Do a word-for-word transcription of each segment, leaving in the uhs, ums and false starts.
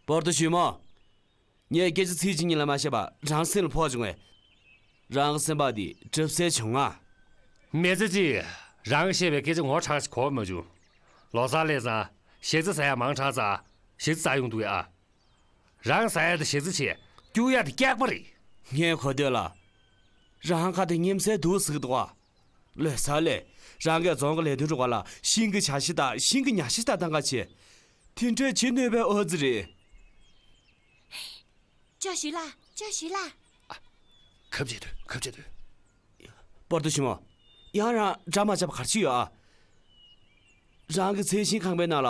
པོར་ཏོ་ཞུ་མོ། ངས་སྐད་ཆ་ཚིག་གཅིག་གཉིས་ལས་མ་བཤད་པ་རང་སེམས་ལ་ཕོག་བྱུང་བས། རང་གི་སེམས་པ་འདི་གྲིབ་སེལ་བྱུང་ང་། མི་ཚེ་གཅིག་རང་གིས་བཤད་པའི་སྐད་ཆ་ངོ་ཚ་གི་གོ་མ་བྱུང་། ལོ་གསར་སླེབས་ཙང་ཞག་རྩི་ཟ་ཡ་མང་དྲགས་ཙང་ཞག་རྩི་ཟ་ཡོང་འདུག་ཨ། རང་ཟ་ཡ་དང་ཞག་རྩི་བྱས་སྐྱུག་ཡ་དེ་སྐྱག་པ་རེད། ངས་གོ་ཐོས་ལ། རང་ཁ་དེ་ཉིམ་སེ་འདུག་ཟིག་འདུག་ཨ། ལོ་གསར་ལས་རང་གིས་རྫོང་གི་ལས་དོན་རུ་བ་ལ་ཤིང་གི་བྱ་ཤི་དང་ཤིང་གི་ཉ་ཤི་དང་བཏང་ག་བྱས། དེ་འདྲས་བྱེད་ནུས་པའི་ཨོ་ཙི་རེད། ཅོ་ཞུ་ལ། ཅོ་ཞུ་ལ། ཁབ་བྱེད་དུས་ཁབ་བྱེད་དུས། པོར་ཏོ་ཞུ་མོ། ཡང་རང་འདྲ་མ་བྱ་བ་གར་ཅི་ཡོད་ཨ། རང་གི་ཚལ་ཤིང་ཁང་པའི་ནང་ལ་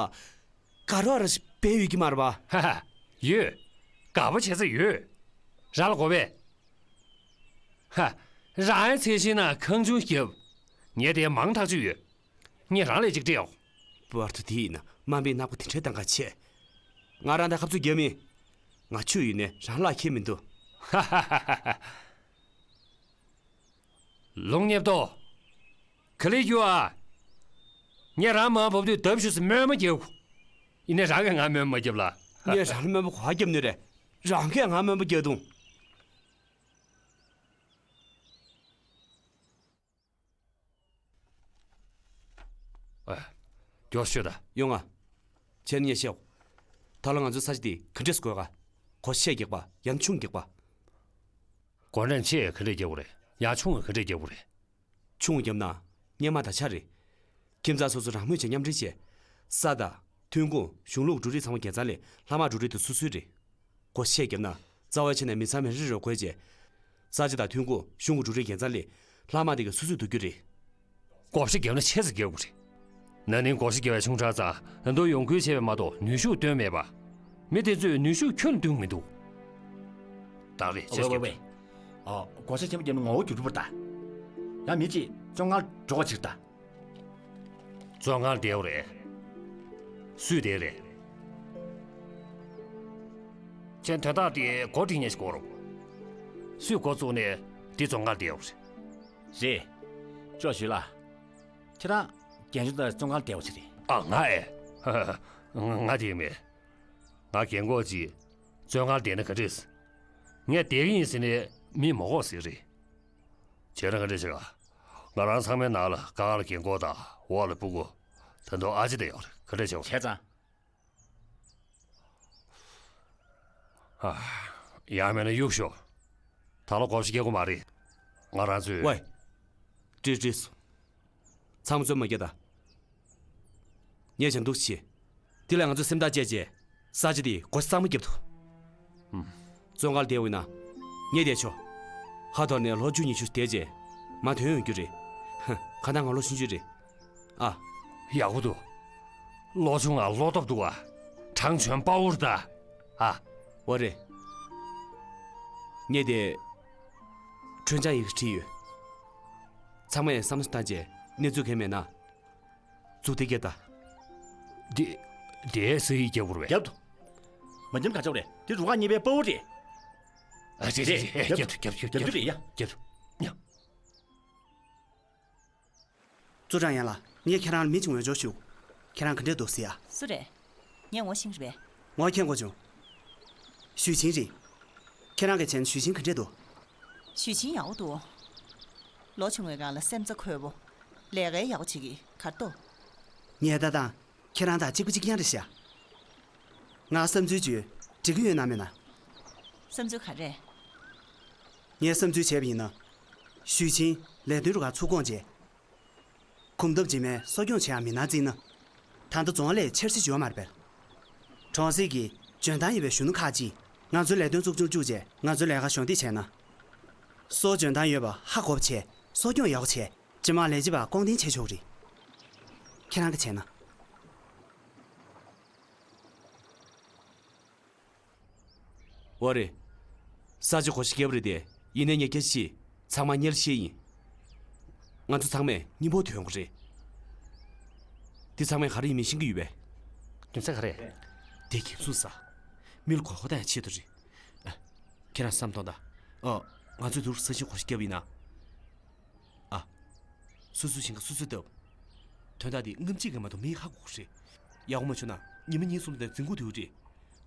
དགའ་རོགས་ར་ཞིག་སྦས་ཡོད་ཀྱི་མ་རེད་པ། ཧ་ཧ། ཡོད། དགའ་པོ་བྱེད་ས་ཡོད། རང་ལ་དགོས་པས། ཧ། རང་ཡང་ཚལ་ཤིང་ནང་ཁང་ཆུང་བརྒྱབ། ངས་དེ་མང་ཐག་ཆོད་ཡོད། ངས་རང་ལས་གཅིག་སྤྲད་ཡོང་། པོར་ཏོ་དེ་ཡིན་ན་དམའ་འབེབས་ནག་པོ་དེ་འདྲས་བཏང་ག་བྱས། ང་རང་དང་ཁ་ཚུགས་རྒྱབ་མིན། ང་ཆུ་ཡིན་ནས་རང་ལ་ཁྱད་མི་འདུག་ཧ་ཧ་ཧ་ཧ། ལུང་ཉེབ་ཏོ། ག་ལེ་རྒྱུ་ཨ། ངས་རང་མ་བབས་དུས་ལྡབ་ཞུ་སི་སྨོན་མ་རྒྱབ། ཡིན་ནས་རང་གིས་ང་སྨོན་མ་རྒྱབ་ལ། ངས་རང་ལ་སྨོན་པ་ག་རྒྱབ་ནི་རེད། རང་གིས་ང་སྨོན་པ་རྒྱག་དུང་། ཨ། མགྱོགས་ཤོད་ད། ཡོང་ང་། ཁྱེད་ཉེ་ཤེའོ། ད་ལོ་ང་ཚོའི་ས་ཆ་འདི་ག་འདྲས་སུ་བགོ་ག། གོ་ཤས་རྒྱག་པ་ཡང་ཆུང་རྒྱག་པ། གོ་འདྲེན་ཆེ་ག་འདྲས་རྒྱག་དགོས་རེད། ཡང་ཆུང་ག་འདྲས་རྒྱག་དགོས་རེད། ཆུང་བརྒྱབ་ན་སྔོན་མ་ད་ཆ་རེད། ཁྱིམ་ཚང་སོ་སོ་རང་མོས་བྱས་མཉམ་འབྲེལ་བྱས། ས་དང་། ཐོན་ཁུངས་གཞུང་ལུགས་འབྲུ་རིགས་ཚང་མ་རྒྱལ་ཚང་ལས་ལྷག་མ་འབྲུ་རིགས་དེ་སོ་སོའི་རེད། སྒོ་ཕྱེ་བརྒྱབ་ན་རྩ་བ་ཆེ་ནས་མི་ཚང་མས་རེ་རེ་བགོས་བྱས། ས་ཆ་དང་ཐོན་ཁུངས་གཞུང་གི་འབྲུ་རིགས་རྒྱལ་ཚང་ལས་ལྷག་མ་དེ་ག་སོ་སོས་བསྡུ་རྒྱུ་རེད། བགོ་བཤའ་བརྒྱབ་ན་ཆེ་ཙམ་བརྒྱབ་དགོས་རེད། ན་ནིང་བགོ་བཤའ་བརྒྱབ་པ་ཆུང་དྲགས་ཙང་ད་དུང་ཡོང་ཁུལ་བྱས་པས་མ་གཏོགས་ནུས་ཤུགས་བཏོན་མེད་པ། མི་དེ་ཚོས་ནུས་ཤུགས་ཁྱོན་བཏོན་མི་འདུག་ད་རེས་ཆེ་ཝེ་ཝེ་ཝེ། ཨ། བགོ་བཤའ་ཆེན་པོ་བརྒྱབ་ན་ངོ་བོ་འགྱུར་འགྲོ་པ་ད། ཡང་མི་གཅིག་བཙོན་ཁང་འགྲོ་བ་ཕྱིར་ད། བཙོན་ཁང་བསྡད་ཡོད་རེད། སུས་བསྡད་རེད། ཁྱེད་དོན་དག་དེ་འགོ་འདྲེན་མཁན་ཞིག་དགོས་རེད། སུས་འགོ་བཙུགས་ནས་དེ་བཙོན་ཁང་བསྡད་ཡོད་རེད། རེད། ཅོ་ཞུ་ལ། ཁྱེད་རང་རྒན་གཞོན་དང་བཙོན་ཁང་བསྡད་པ་ཞིག་རེད། ཨ། ང་ཨེ། ང་དེ་མེད། ང་རྒན་གོག་ཅིག་བཙོན་ཁང་བསྡད་ན་ག་འདྲས། ངས་བསྡད་ཀྱི་ཡིན་ཟེར་ནས་མི་མ་གོ་ཟེར་རེད། བྱས་ན་ག་འདྲས་བྱེད་ག། ང་རང་ཚང་མའི་ནང་ལ་སྒང་ལ་རྒན་གོག་དང་འོག་ལ་སྤུ་གུ། ད་དུང་ཨ་ཅེ་དེ་ཡོད་རེད། ག་འདྲས་བྱེད་ག། བྱས་ཙང་། ཨ། ཡང་མིན་ན་གཡུག་ཞོག། ད་ལོ་བགོ་བཤའ་རྒྱག་དགོས་མ་རེད། ང་རང་ཚོས། ཝེ། ཀྲིས་ཀྲིས། ཚང་མ་བཙོན་མ་རྒྱག་ད། ངས་ཅང་འདུག་བྱེད། དེ་ལས་ང་ཚོས་སེམས་ཐག་བཅད་རྗེས། ས་ཆ་དེ་བགོ་བཤའ་གཙང་མ་བརྒྱབ་ཐུབ། ཨུམ། བཙོན་ཁང་བསྡད་འོས་ན། ངས་བསྡད་ཆོག། ཧ་ཐོར་ནས་ལོ་བཅུ་ཉི་ཤུ་བསྡད་རྗེས། མར་ཐོན་ཡོང་རྒྱུ་རེད། ཧ། གང་ལྟར་ང་ལོ་ཆུང་ཆུང་རེད། ཨ། ཡག་པོ་འདུག། ལོ་ཆུང་ང་བློ་སྟོབས་འདུག་ཨ། གྲངས་ཆོན་པ་འུར་ད། ཨ། འོ་རེད། ངས་དེ། ཁྲོན་ཆང་ཡི་གེ་བྲིས་ཡོད། ཚང་མས་བསམ་བློ་བཏང་རྗེས་གནས་ཚུལ་གང་མེད་ན། མཛུབ་ཐེལ་རྒྱག་ད། དེ། དེ་སུ་ཡིས་རྒྱག་དགོས་རེད་པས། རྒྱབ་དུ། མ་འཇམ་ག་ཅག་རེད། དེ་རུ་ཁག་གཉིས་པའི་དཔའ་བོ་རེད། ཨ། རེད་རེད་རེད། རྒྱབ་དུ་རྒྱབ་དུ་རྒྱབ་དུ་རེད་ཡ། རྒྱབ་དུ། ཡ། ཙུའུ་ཀྲང་ཡན་ལགས། ངས་ཁྱེད་རང་ལ་མི་གཅིག་ངོ་སྦྱོར་ཞུ། ཁྱེད་རང་ག་འདྲས་འདུག་ཟེར་ཡ། སུ་རེད། ངས་ངོ་ཤེས་ཀྱི་རེད། ངོ་མཁྱེན་གོ་བྱུང་། ཞུས་ཆིན་རེད། ཁྱེད་རང་གིས་བྱས་ན་ཞུས་ཆིན་ག་འདྲས་འདུག། ཞུས་ཆིན་ཡག་པོ་འདུག། ལོ་ཆུང་བའི་སྒང་ལ་སེམས་རྩ་འཁོལ་པོ། ལས་ཀ་ཡག་པོ་བྱེད་ཀྱི་གར་འདུག། ངའི་ལྟ་སྟངས་ཁྱེད་རང་དང་གཅིག་པ་གཅིག་རྐྱང་རེད་ཤག། ང་བསམ་ཚུལ་བརྗོད་འགྲིག་གི་ཡོད་ན་མེད་ན། བསམ་ཚུལ་ག་རེ། ངས་བསམ་ཚུལ་བྱས་པ་ཡིན་ན། ཞུས་ཆིན་ལས་དོན་རུ་ཁག་ཚུར་བསྐོངས་རྗེས། གོམ་སྟབས་རྗེས་མའི་གསོ་སྐྱོང་བྱེད་ཡག་མི་སྣ་བརྩིས་ན། ད་ལྟ་རྫོང་ལས་འཆར་གཞི་ཡོད་མ་རེད་པས། གྲོང་གསེབ་ཀྱི་འཇོན་ཐང་ཡོད་པའི་གཞོན་ནུ་ཁག་ཅིག་ང་ཚོའི་ལས་དོན་ཚོགས་ཆུང་བཅུག་རྗེས་ང་ཚོའི་ལས་ཀ་གཞོགས་འདེགས་བྱས་ན། གསོ་འཇོན་ཐང་ཡོད་པ་ཧ་གོ་བ་བྱས། གསོ་སྐྱོང་ཡག་པོ་བྱས། རྗེས་མ་ལས་བྱེད་པ་སྐོང་འཐེན་བྱེད་ཆོག་གི་རེད། ཁྱེད་རང་གིས་བྱས་ན། འོ་རེད། ས་ཆ་བགོ་བཤའ་བརྒྱབ་རེད་དེ། ཡིན་ནའི་ངས་སྐད་ཆ་ཅིག་ཚང་མ་སྙན་ཞུ་ཡིན། ང་ཚོ་ཚང་མས་སྙིང་པོ་དོན་དགོས་རེད། འདི་ཚང་མས་ག་རེ་ཡིན་མིན་ཤེས་ཀྱི་ཡོད་པས། རྒྱུ་མཚན་ག་རེ། དེ་འགན་སྲུང་ས། མི་ལ་གོ་ཧོ་ད་ཡང་ཆེད་དུ་རེད། ཨ། ཁྱེད་རང་བསམ་གཏོང་དང་། ཨ། ང་ཚོས་དུར་ས་ཆ་བགོ་བཤའ་བརྒྱབ་ཡིན་ན། ཨ། སོ་སོའི་ཞིང་ཁ་སོ་སོས་བཏབ། དོན་དག་འདི་ངམ་གཅིག་གིས་མ་གཏོགས་མིས་ཧ་གོ་གི་རེད། ཡག་པོ་མ་བྱུང་ན་ཉི་མ་གཉིས་གསུམ་ལ་འཛིན་དགོས་ཐུག་རེད།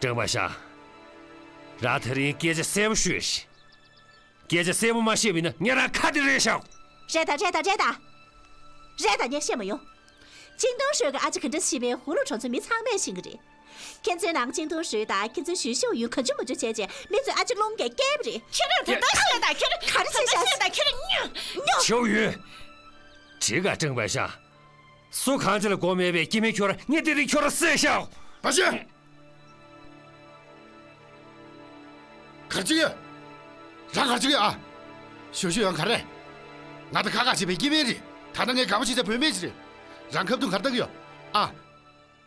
ཀྲང་པ་ཤ། ར་དེ་རིང་སྐད་ཆ་གསལ་པོ་ཤོད་ཤིག་སྐད་ཆ་གསལ་པོ་མ་བཤད་པ་ཡིན་ན་ངས་རང་ཁ་དེ་རེད་ཤག་རེད་ད་རེད་ད་རེད་ད། རེད་ད་ངས་བཤད་མ་ཡོང་། ཅིང་ཏུང་ཧྲུའེ་གི་ཨ་ཅེ་ག་འདྲ་ཞིག་མིན་ཧུ་ལུ་གྲོང་ཚོའི་མི་ཚང་མས་ཤེས་ཀྱི་རེད། ཁྱེད་ཚོའི་ནང་ཅིང་ཏུང་ཧྲུའེ་དང་ཁྱེད་ཚོའི་ཞུས་ཤོའུ་ཡུན་གང་བྱུང་མང་བྱུང་བྱས་རྗེས་མི་ཚོས་ཨ་ཅེ་སློང་མཁན་སྐྱེས་པ་རེད། ཁྱེད་རང་དེ་ལྟར་བཤད་ད་ཁྱེད་རང་ག་རེ་བྱས་ཤག་ད་ཁྱེད་རང་སྨྱོ། ཤོའུ་ཡུན། དྲི་ག་ཀྲང་པ་ཤ། སུ་གང་ཅི་ལ་དགོངས་མེད་པའི་སྐྱེ་དམན་ཁྱོད་རང་ངས་དེ་རིང་ཁྱོད་རང་བསད་ཤག་པ་ཤ། གར་ཅིག་ཡོད། རང་གར་ཅིག་ཡོད་ཨ། ཞོ་ཞོ་ཡང་ག་རེ། ང་དང་ཁ་ཁ་བྱེད་པའི་སྐྱེ་དམན་རེད། ད་ལྟ་ངས་དགའ་པོ་བྱེད་ས་བུད་མེད་ཅིག་རེད། རང་ཁ་བརྡུང་གར་བཏང་གི་ཡོད་ཨ།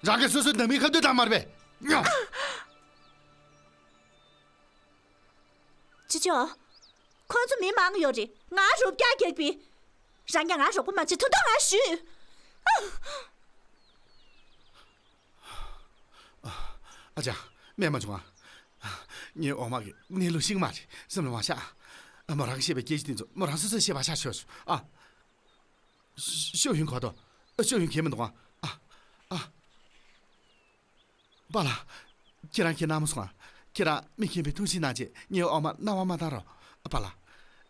རང་གིས་སོ་སོའི་ནང་མིའི་ཁ་བརྡུང་བཏང་མ་རེད་པས། ཉོ། ཅི་ཅོ། ཁོ་ཚོ་མི་མང་ཡོད་རེད། ང་རུབ་རྒྱག་རྒྱག་པི། རང་ཀྱང་ང་རོགས་པ་མ་བྱེད་ཐུབ་ཐུབ་ང་ཞུས། ཨ་ཅག་སྨན་མ་བྱུང་ཨ། ངའི་འོ་མ་གི་གནས་ལུགས་ཤེས་མ་རེད། སེམས་ལ་མ་བཞག་ཨ། མོ་རང་གིས་བཤད་པའི་སྐད་ཆ་དེ་ཚོ་མོ་རང་སོ་སོས་བཤད་པ་ཆ་ཆོད་སོང་ཨ། ཤོ་ཡུན་གོ་ཏོ། ཤོ་ཡུན་གལ་མི་འདུག་ཨ། ཨ། ཨ། པཱ་ལགས། ཁྱེད་རང་ཁྱེད་ན་མ་སོང་ཨ། ཁྱེད་རང་མི་མཁྱེན་པའི་ཐུགས་རྗེ་གནང་བྱས་ངའི་འོ་མ་གནང་བ་མ་བཏང་རོགས། པཱ་ལགས།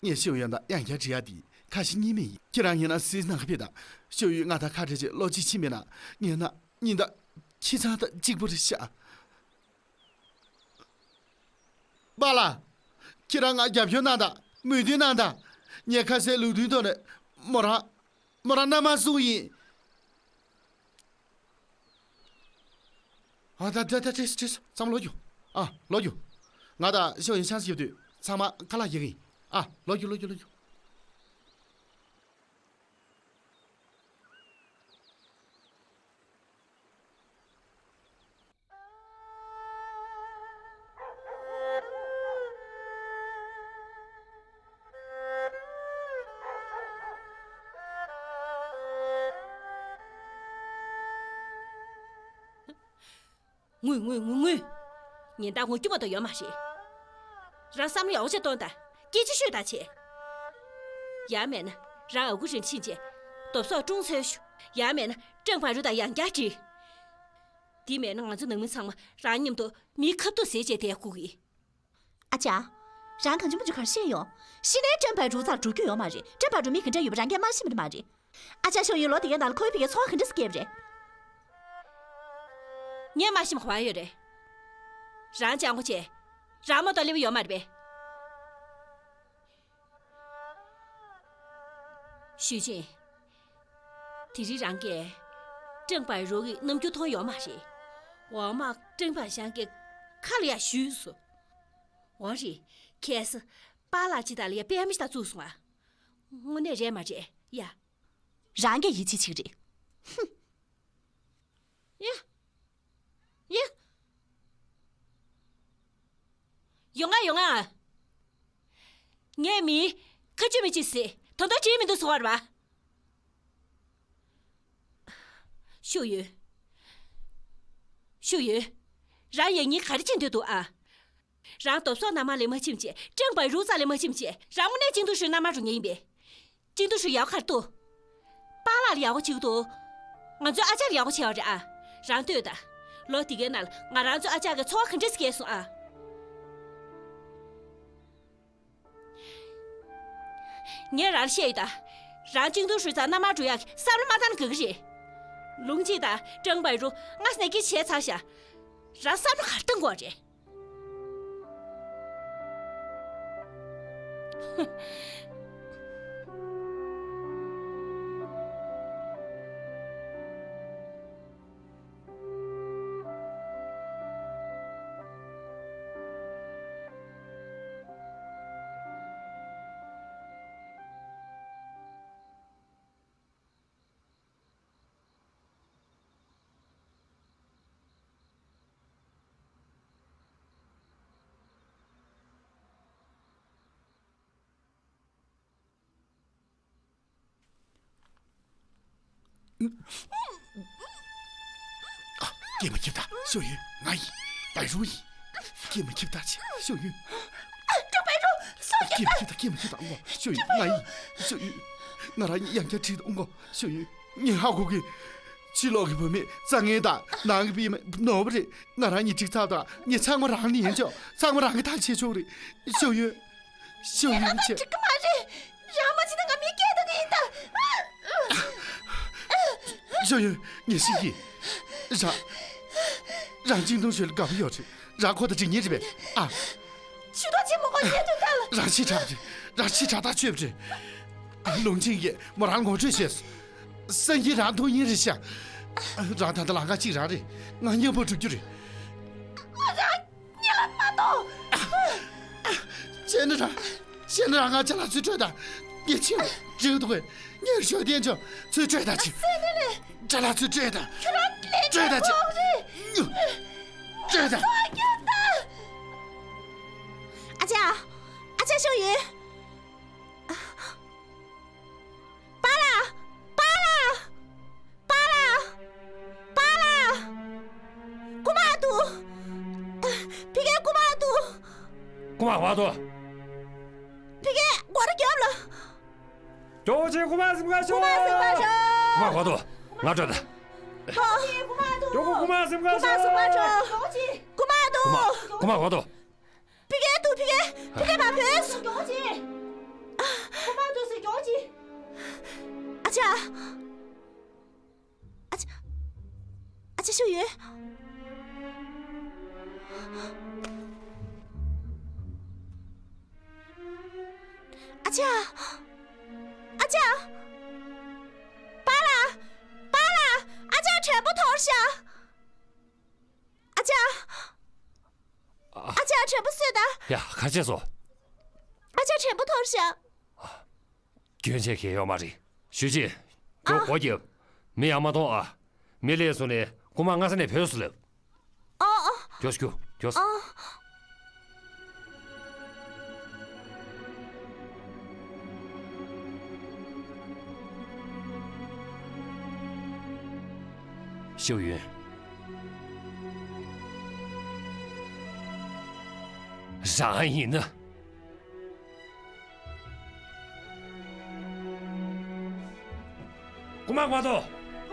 ངས་ཤོ་ཡུན་དང་ཡང་བསྐྱར་འདྲི་ཡ་དེ་ཁ་ཞེ་གཉིས་མེད་ཡིན། ཁྱེད་རང་ཡིན་ན་སུའི་ནང་ག་ཕེབས་དང་། ཤོ་ཡུན་ང་དང་ཁ་བྲལ་བྱས་ལོ་གཅིག་ཕྱིན་པས་ན་ངའི་ནང་ཉིན་ལྟར་ཁྱི་ཚང་དང་གཅིག་པ་རེད་ཤག་པཱ་ལགས། ཁྱེད་རང་ང་རྒྱབ་སྐྱོར་གནང་དང་མོས་མཐུན་གནང་དང་། ངས་ཁ་གསལ་ལུགས་མཐུན་ཐོག་ནས་མོ་རང་མོ་རང་མནའ་མ་བཟུང་ཡིན། ཨ། ད་ད་ད་ཁྲིས་ཁྲིས་ཚང་མ་ལོག་རྒྱུགས། ཨ། ལོག་རྒྱུགས། ང་དང་ཤོ་ཡུན་ཆང་ཞིབ་དུས་ཚང་མ་ཁ་ལག་རྒྱག་གི་ཡིན། ཨ། ལོག་རྒྱུགས་ལོག་རྒྱུགས་ལོག་རྒྱུགས། ངུས་ངུས་ངུས་ངུས། ཉིན་ལྟར་ངུ་རྒྱུ་མ་གཏོགས་ཡོད་མ་རེད། རང་བསམ་བློ་ཡག་པོ་ཅིག་གཏོང་དང་། སྐད་ཆ་ཤོད་དང་བྱེད། ཡང་མེད་ན་རང་ཨ་ཁུ་རིན་ཕྱིན་ཆད་རྡོབ་སོག་བཀྲོངས་ཚར་ཤོག། ཡང་མེད་ན་ཀྲེང་བན་རུ་དང་ཡང་བསྐྱར་འགྲིག། དེ་མེད་ན་ང་ཚོ་ནང་མི་ཚང་མ་རང་མཉམ་དུ་མིའི་ཁ་ཐུག་ཟས་བྱས་བསྡད་དགོས་ཀྱི། ཨ་ཅག། རང་གང་བྱུང་མང་བྱུང་ག་རེ་བཤད་ཡོང་། གཞི་ནས་ཀྲེང་བན་རུ་རྩར་འགྲོ་རྒྱུ་ཡོད་མ་རེད། ཀྲེང་བན་རུ་མི་ག་འདྲ་ཡོད་པ་རང་གིས་མ་ཤེས་པ་རེད་མ་རེད། ཨ་ཅག་ཤོ་ཡུན་ལོ་དེ་གའི་ནང་ལ་ཁོའི་ཕ་གིར་འཚོ་བ་ག་འདྲ་ཟེར་བསྐྱལ་བ་རེད། ངས་མ་ཤེས་པ་ག་པར་ཡོད་རེད། རང་སྤྱང་པོ་བྱས། རང་མ་གཏོགས་སླེབས་ཡོད་མ་རེད་པས། ཞུས་ཅིན། དེ་རིང་རང་གིས་ཀྲེང་བན་རུ་གི་རྣམ་འགྱུར་མཐོང་ཡོད་མ་རེད། འོག་མ་ཀྲེང་བན་ཞང་གི་ཁ་ལ་ཡ་ཞུས་སོང་། འོ་རེད། ཁ་སང་པཱ་ལགས་ཅིག་དང་ལ་ཡ་པད་མ་ཞིག་དང་བཙུགས་སོང་ཨ། དངོས་གནས་རེད་མ་རེད་ཡ། རང་གིས་ཡིད་ཆེས་བྱེད་ཀྱི་རེད། ཧུམ། ཡ། ཡ། ཡོང་ང་ཡོང་ང་། ངས་མི་ཁ་ཆུ་མི་ཆུ་ཟེར་ད་དུང་བྲིས་མི་འདུག་ཟེར་བ་རེད་པ། ཤུ་ཡུས། ཤུ་ཡུས། རང་ཡང་སྙིང་ག་རེ་བྱེད་འདོད་འདུག་ཨ། རང་རྡོབ་སོག་ནང་མ་ལ་མ་ཕྱིན་བྱས་ཀྲེང་བན་རུ་རྩ་ལ་མ་ཕྱིན་བྱས་རང་དངོས་གནས་ཅིང་ཏུའུ་ཧྲུའུ་མནའ་མ་འགྲོ་མཁན་ཡིན་པས། ཅིང་ཏུའུ་ཧྲུའུ་ཡག་པོ་ག་རེ་འདུག་པཱ་ལགས་ལ་ཡག་པོ་བྱེད་ཀྱི་འདུག་ང་ཚོའི་ཨ་ཅག་ལ་ཡག་པོ་བྱས་པ་རེད་ཨ། རང་ལྟོས་དང་། ལོ་དེ་གའི་ནང་ལ་ང་རང་ཚོའི་ཨ་ཅག་གིས་འཚོ་བ་ག་འདྲས་སྐྱེལ་སོང་ཨ། ངས་རང་ལ་བཤད་ཡོད་ད། རང་ཅིང་ཏུའུ་ཧྲུའུ་རྩར་མནའ་མར་འགྲོ་ཡག་གི་བསམ་བློ་མ་བཏང་ན་དགའ་གི་རེད། ལུང་ཅིན་དང་ཀྲེང་བན་རུ་སྔ་ས་ནས་སྐད་ཆ་བྱས་ཚར་ཤག། རང་བསམ་བློ་ག་རེ་བཏང་དགོས་རེད། ཨ། སྐད་མ་ཁྱབ་ད་ཤོ་ཡུས། ང་ཡིན། བན་རུ་ཡིན། སྐད་མ་ཁྱབ་ད་ཅི་ཤོ་ཡུས། ཀྲེང་བན་རུ། སོ་སྐྱེ་ད། སྐད་མ་ཁྱབ་ད་སྐད་མ་ཁྱབ་ད་ཨོ་ཤོ་ཡུས། ང་ཡིན། ཤོ་ཡུས། ང་རང་ཡང་བསྐྱར་ཁྲིད་ཨོ་ཤོ་ཡུས། ངས་ཧ་གོ་གི། ཕྱི་ལོགས་ཀྱི་བུད་མེད་རྩྭ་ངན་དང་ནང་གི་བུད་མེད་ནོར་བུ་རེད། ང་རང་གཉིས་འགྲིག་ཚར་དང་ངས་ཚང་མ་རང་ལ་ཉན་ཆོག་ཚང་མ་རང་གི་ཐག་བཅད་ཆོག་རེད། ཤོ་ཡུས། ཤོ་ཡུས་ཆེ། འགྲིག་གི་མ་རེད། རང་མ་བྱེད་ན་ང་མི་སྐད་གཏོང་གི་ཡིན་ད། ཤོ་ཡུས། ངས་ཤེས་ཀྱི། རང་། རང་ཅིང་ཏུའུ་ཧྲུའུ་ལ་དགའ་པོ་ཡོད་རེད། རང་ཁོ་དང་འགྲིག་མཁན་རེད་པས་ཨ། ཇུས་གཏོགས་བྱེད་མི་དགོས་ཉན་དུས་ད་ལ། རང་ཕྱི་དྲགས་རེད། རང་ཕྱི་དྲགས་ཐག་ཆོད་པ་རེད། ལུང་ཆེན་གྱིས་མོ་རང་ངོ་སྤྲོད་བྱས་སོང་། སང་ཉིན་རང་ཐུག་ཉིན་རེད་ཤག། རང་ད་ལྟ་ལམ་ཁ་གཅིག་རང་རེད། ང་མཉམ་པོ་འགྲོ་རྒྱུ་རེད། ང་རང་གཉིད་ལ་མ་གཏོང་། བྱས་ན་རང་། བྱས་ན་རང་ང་ཅ་ལག་ཚུར་སྤྲོད་དང་། ངས་ཕྱིན་འགྲིག་འདུག་གས། ངས་ཞོ་ལྡན་ཆོ་ཚུར་སྤྲོད་དང་ཅི། སེམས་ནི་ལས། ཅ་ལག་ཚུར་སྤྲོད་དང་། ཁྱོད་རང་ལས་སྤྲོད་དང་ཅི། ཁོག་རེད། སྤྲོད་དང་། ཨ་ཅག་ཨ་ཅག་ཤོ་ཡུས། པཱ་ལགས། པཱ་ལགས། པཱ་ལགས། པཱ་ལགས། རྐུ་མ་འདུག་ཕ་གིར་རྐུ་མ་འདུག་རྐུ་མ་བ་དོ། ཕ་གིར་སྒོ་ར་རྒྱབ་ལ། ཇོ་བོ་རྗེ་རྐུ་མ་ཟིན་ག་ཤོག་རྐུ་མ་ཟིན་ག་ཤོག་རྐུ་མ་བ་དོ། ང་སྤྲོད་ད། ཇོ་བོ་རྐུ་མ་ཟིན་ག་ཤོག་རྐུ་མ་ཟིན་ག་ཤོག་རྐུ་མ་འདུག་རྐུ་མ་རྐུ་མ་བ་དོ། ཕ་གིར་འདུག་ཕ་གིར། ཕ་གིར་མ་བུད་སོང་། རྐུ་མ་འདུག་ཟེར་རྐུ་མ་ཅི། ཨ་ཅག་ཨ་ཅག་ཨ་ཅག་ཤོ་ཡུས། ཨ་ཅག་ཨ་ཅག་པཱ་ལགས། པཱ་ལགས། ཨ་ཅག་དྲན་པ་འཐོར་ཤག་ཨ་ཅག་ཨ་ཅག་དྲན་པ་གསོས་དང་། ཡ། ག་རེ་བྱས་སོང་། ཨ་ཅག་དྲན་པ་འཐོར་ཤག་སྐྱོན་ཆ་གང་ཡོད་མ་རེད། ཞུས་ཅིན། མགྱོགས་སྒོ་རྒྱབ། མི་ཡར་མ་གཏོང་ཨ། མི་སླེབས་སོང་ནས་རྐུ་མ་སྔ་ས་ནས་བུད་སོང་ལབ། ཨ་ཨ། མགྱོགས་མགྱོགས་མགྱོགས། ཨ། ཤོ་ཡུས། རང་ཡིན་ན། རྐུ་མ་མ་གཏོགས།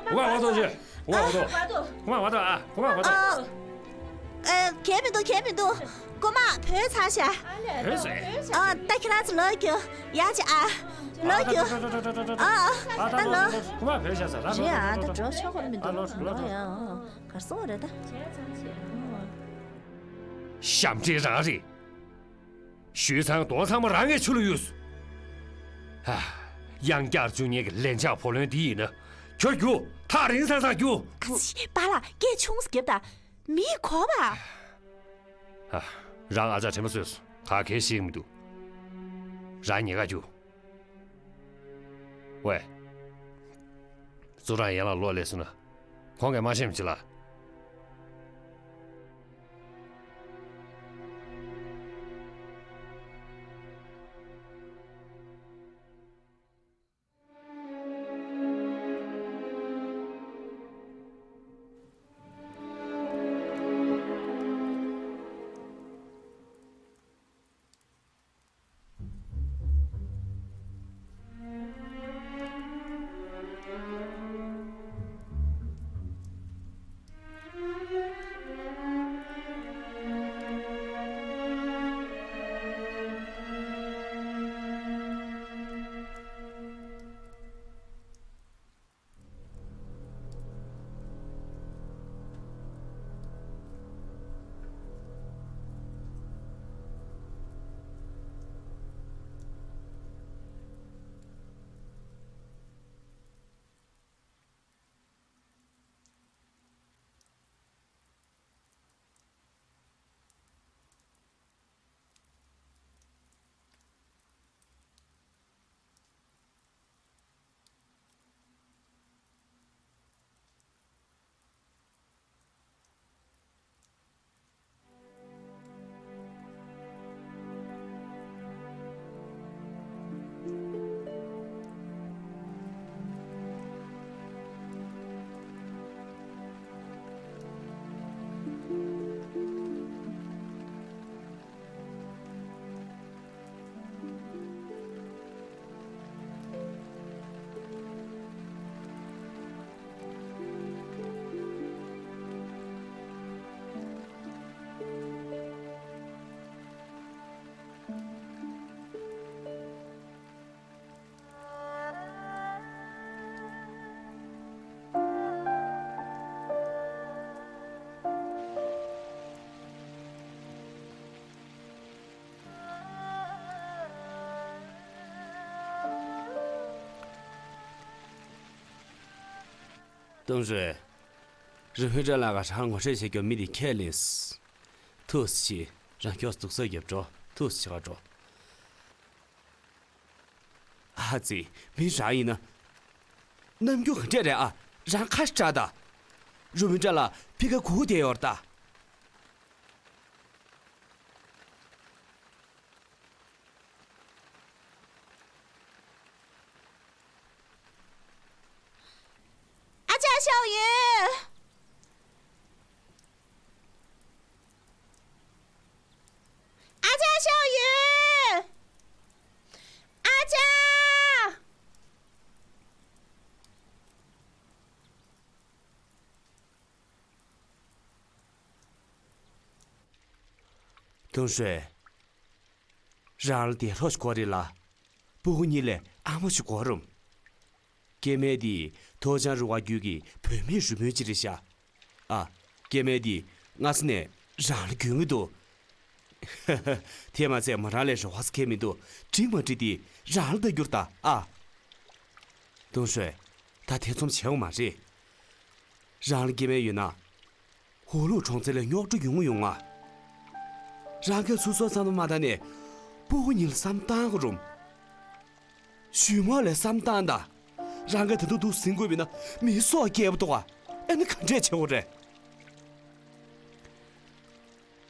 རྐུ་མ་མ་གཏོགས་ཅི། རྐུ་མ་མ་གཏོགས། རྐུ་མ་མ་གཏོགས་ཨ། རྐུ་མ་མ་གཏོགས། ཨ། ཨ། གལ་མི་འདུག་གལ་མི་འདུག་རྐུ་མ་བུད་ཚར་ཤག་བུད་ཟེར། ཨ། ད་ཁྱེད་རང་ཚོ་ལོག་རྒྱུགས། ཡ་ཅི་ཨ། ལོག་རྒྱུགས། ཨ། ཨ། ད་ལོག་རྐུ་མ་བུད་ཤག་ཟེར། རེད་ཨ། ད་འགྲོ་ཆོག་གི་མི་འདུག་ཨ། ལོག་ལོག་ཡ། གར་སོང་བ་རེད་ད། ཞབས་འདྲེན་རང་རེད། ཞུས་ཚང་རྡོ་ཚང་མ་རང་གི་ཆུ་ལ་གཡུགས་སོང་། ཧ། གཡང་བསྐྱར་བཅུ་གཉིས་ཀྱི་ལན་ཆགས་བུ་ལོན་འདི་ཡིན་ན། ཁྱོད་རྒྱུགས། ཐག་རིང་ས་ས་རྒྱུགས། ཨ་ཙི། པཱ་ལགས་སྐད་ཆུང་ཙམ་རྒྱབ་དང་། མི་གོ་བ། ཧ། རང་ཨ་ཅག་དྲན་པ་གསོས་སོང་། ག་གེ་ཤེས་ཀྱི་མི་འདུག་རང་ཉེ་ག་རྒྱུགས། ཝེ། ཙུའུ་ཀྲང་ཡན་ལགས་གློ་ལས་སོང་ན། ཁོང་གིས་མ་ཤེས་མི་བྱེད་ལ། ཏུང་ཧྲུའེ། རུ་ཧུན་ཀྲང་ལགས་ཀྱིས་རང་ངོ་སྤྲོད་བྱེད་རྒྱུ་མི་དེ་ཁས་ལེན་སོང་། ཐུགས་རྗེ་ཆེ། རང་མགྱོགས་སྡུག་གསོ་རྒྱབ་འགྲོ། ཐུགས་རྗེ་ཆེ། ག་འགྲོ། ཨ་ཙི། མི་རང་ཡིན་ན། རྣམ་འགྱུར་ག་འདྲས་རེད་ཨ། རང་ཁ་སྐྲག་ད། རུ་ཧུན་ཀྲང་ལགས་ཕི་ཁ་གུག་བསྡད་ཡོད་རེད་ད། ཨ་ཅག་ཞའོ་ཡུན། ཨ་ཅག་ཞའོ་ཡུན། ཨ་ཅག་ཏུང་ཧྲུའེ། རང་ལ་དེ་ལྷོ་ཞིག་གོ་རེད་ལ། སྤུ་གུ་གཉིས་ལས་ཨ་མ་ཞིག་གོ་རུང་། སྐྱེ་དམན་དེ་ཐོ་ཅང་རུ་ཝ་རྒྱུད་ཀྱི་བུད་མེད་རུ་མོའི་ཅི་རེད་ཤག་ཨ། སྐྱེ་དམན་དེ་སྔ་ས་ནས་རང་ལ་རྒྱུས་ངེས་འདུག་དེ་མ་ཚད་མོ་རང་ལས་རེ་བ་ས་ཁེལ་མི་འདུག་འགྲིག་མ་འགྲིག་དེ་རང་ལ་ལྟ་རྒྱུར་ད་ཨ། ཏུང་ཧྲུའེ། ད་ཐེ་ཚོམ་བྱེད་དགོས་མ་རེད། རང་ལ་སྐྱེ་དམན་ཡོད་ན། ཧུའུ་ལུའུ་གྲོང་ཚོ་ལ་རྙོག་དྲ་ཡོང་ཡོང་ང་། རང་གིས་སོ་སོའི་བསམ་བློ་མ་བཏང་ནས། སྤུ་གུ་གཉིས་ལ་བསམ་བཏང་དགོས་རུང་། ཞུས་མོ་ལ་བསམ་བཏང་ད། རང་གིས་ད་དུང་འདུག་ཟིན་དགོས་པས་ན་མི་སྲོག་སྐྱེལ་བ་འདུག་ག་ཨེ་ནི་ག་འདྲས་བྱེད་དགོས་རེད།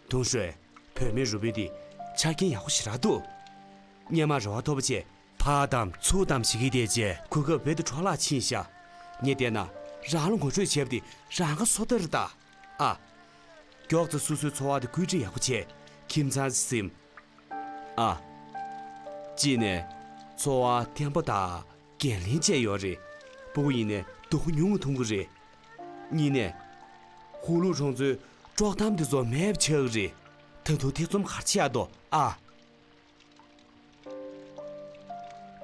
ཏུང་ཧྲུའེ། བུད་མེད་རུ་དཔོན་དེ་ཆ་རྐྱེན་ཡག་པོ་ཞེ་དྲག་འདུག་སྔོན་མ་རེ་བ་མཐོ་པོ་བྱས། ཕར་བདམས་ཚུར་བདམས་བྱེད་ཀྱི་བསྡད་རྗེས་གོ་སྐབས་རྦད་དེ་འཕྲོ་བརླག་ཕྱིན་ཤག་ངས་བལྟས་ན་རང་ལ་ངོ་སྤྲོད་བྱས་པ་དེ་རང་གི་སོ་ལྟ་རེད་ད། ཨ། མགྱོགས་ཙམ་སོ་སོའི་འཚོ་བ་དེ་བཀོད་སྒྲིག་ཡག་པོ་བྱས། ཁྱིམ་ཚང་ཟིན། ཨ། གཅིག་ནས་འཚོ་བ་བརྟན་པོ་དང་འགན་ལེན་བཅས་ཡོད་རེད། སྤུ་གུ་ཡིན་ནས་སྡུག་པོ་ཉུང་ངུ་མཐོང་གི་རེད། གཉིས་ནས། ཧུ་ལུ་གྲོང་ཚོའི་དཀྲོག་གཏམ་འདི་ཚོ་མེད་པ་ཆགས་ཀྱི་རེད། ད་དུང་ཐེ་ཚོམ་ག་རེ་བྱེད་ཡག་འདུག་ཨ།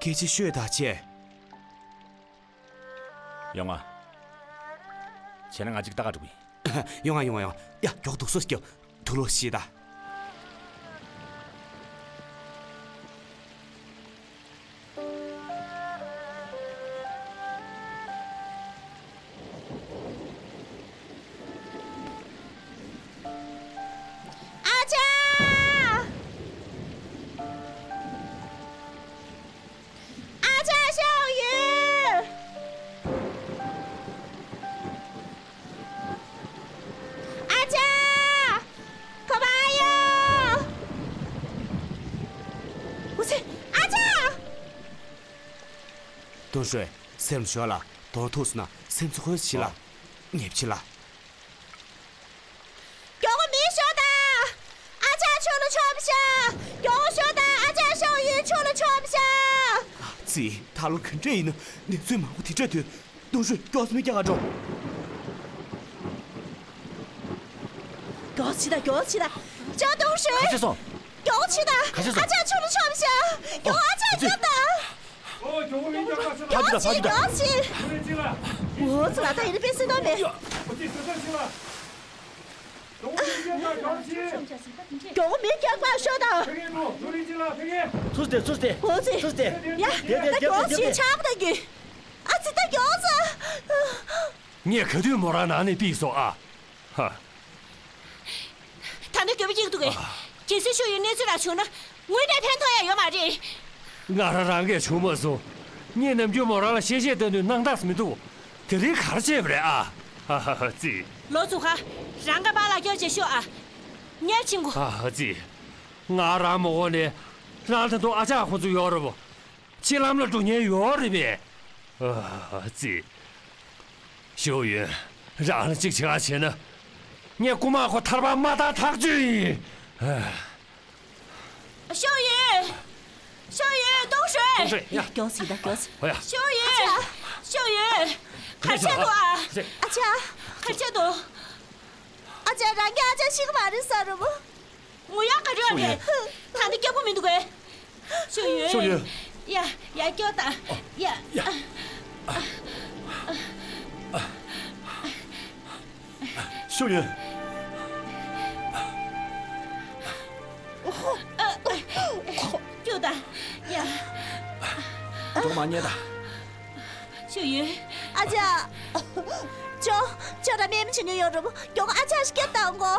སྐད་ཆ་ཤོད་དང་བྱས། ཡོང་ང་། བྱས་ན་ང་གཅིག་ལྟ་ག་འགྲོ་གི་ཡིན། ཡོང་ང་ཡོང་ང་ཡོང་ང་། ཡ། མགྱོགས་འདུག་སོ་སྐྱོ། དུག་ལོག་ཤི་ད། ཨ་ཅག་ཨ་ཅག་ཤོག་ཡོད། ཨ་ཅག་ག་པར་ཡོད། འུ་ཚེ། ཨ་ཅག་དུང་ཧྲོས། སེམས་ཞོག་ལ། དོར་ཐུག་སོང་ན་སེམས་ཚོ་ཁོས་ཤི་ལ། ཨ། ཉེབ་ཤི་ལ། མགྱོགས་པོ་མེ་ཤོག་དང་། ཨ་ཅག་ཆུ་ལ་མཆོངས་པ་ཤག་མགྱོགས་པོ་ཤོག་དང་། ཨ་ཅག་ཤོག་ཡོད་ཆུ་ལ་མཆོངས་པ་ཤག་ཙི། ད་ལོ་ག་འདྲ་ཡིན་ན་གནས་ཚུལ་མང་པོ་དེ་འདྲ་འདུག་དུང་ཧྲོས། མགྱོགས་སེ་མེ་རྒྱག་ག་འགྲོ། མགྱོགས་སེ་ད། མགྱོགས་སེ་ད། ཅོ་དུང་ཧྲོས། ག་བྱས་སོང་། མགྱོགས་སེ་ད། ག་བྱས་སོང་། ཨ་ཅག་ཆུ་ལ་མཆོངས་པ་ཤག་མགྱོགས། ཨ་ཅག་ཙི། མགྱོགས་དང་། ཕ་གི་ལ། ཕ་གི་ལ། འོ་ཙི་ལ། ད་ཡིན་ན་པེ་སི་ཏོ་མེད། མགྱོགས་པོ་མེ་རྒྱག་པར་ཤོག་དང་། ཚུར་སྟེ། ཚུར་སྟེ། འོ་ཙི། ཚུར་སྟེ། ཡ། དེ་དེ་ད་དེ་མགྱོགས་དེ་ཅིག་དེ་ཆགས་པ་ད་གི། ཨ་ཙི། ད་མགྱོགས་ཙི། ངས་ག་དུས་མོ་རང་ནང་ནས་ཕུད་སོང་ཨ། ཧ། ད་ནི་འགྱོད་པ་སྐྱེ་གི་འདུག་གས། ཨ། གལ་སྲིད་ཤོག་ཡོན་གནས་ཚུལ་རག་བྱུང་ན་དངོས་གནས་ཕན་ཐོགས་ཡ་ཡོད་མ་རེད། ང་རང་རང་གིས་བྱུང་མ་སོང་། ངས་ནམ་རྒྱུན་མོ་རང་ལ་གཤེ་གཤེ་བཏང་དུས་སྣང་དག་མི་འདུག་དེ་རིང་ག་རེ་བྱས་པ་རེད་ཨ། ཧ་ཧ་ཧ། ཙི། ལོ་ཙུ་ཧ། རང་ག་པར་ལ་སྐྱོར་བྱེད་ཤོག་ཨ། ཉལ་ཕྱིན་གོ། ཧ་ཧ། ཙི། ང་རང་མ་འོངས་ནས་རང་ད་དུང་ཨ་ཅག་ཁོང་ཚོ་ཡོད་རེད་པོ། ཕྱི་ལམ་ལ་འགྲོ་མཁན་ཡོད་རེད་པས། ཨ་ཙི། ཤོག་ཡོན། རང་ལ་གཅིག་བྱེད་ག་བྱས་ན། ངས་རྐུ་མ་ཁོ་ཐར་པ་མ་བཏང་ཐག་ཆོད་ཡིན། ཤོག་ཡོན། ཤོག་ཡོན། དུང་ཧྲོས། དུང་ཧྲོས། ཡ། མགྱོགས་སེ་ད། མགྱོགས་སེ། ཨོ་ཡ། ཤོག་ཡོན། ཨ་ཅག་ཤོག་ཡོན། ག་རེ་བྱས་འདུག་ཨ། ཨ་ཅག་ག་རེ་བྱས་འདུག་ཨ་ཅག་རང་གི་ཨ་ཅག་ཤི་གི་མ་རེད་ཟེར་རེད་པོ། ངུ་ཡག་ག་རེ་ཡོད་རེད། ད་འདི་སྐྱག་པ་མི་འདུག་གས། ཤོག་ཡོན། ཤོག་ཡོན། ཡ། ཡ། སྐྱོ་ད། ཡ། ཡ། ཤོག་ཡོན། སྐྱོ་ད། ཡ། གྲོགས་མ་ཉལ་ད། ཤོག་ཡོན། ཨ་ཅག་ཅོ། ཅོ་ར་སྨན་མི་བྱེད་ཉོ་ཡོང་རུབ། མགྱོགས་ཨ་ཅག་ཤི་སྐྱབས་བཏང་གོ།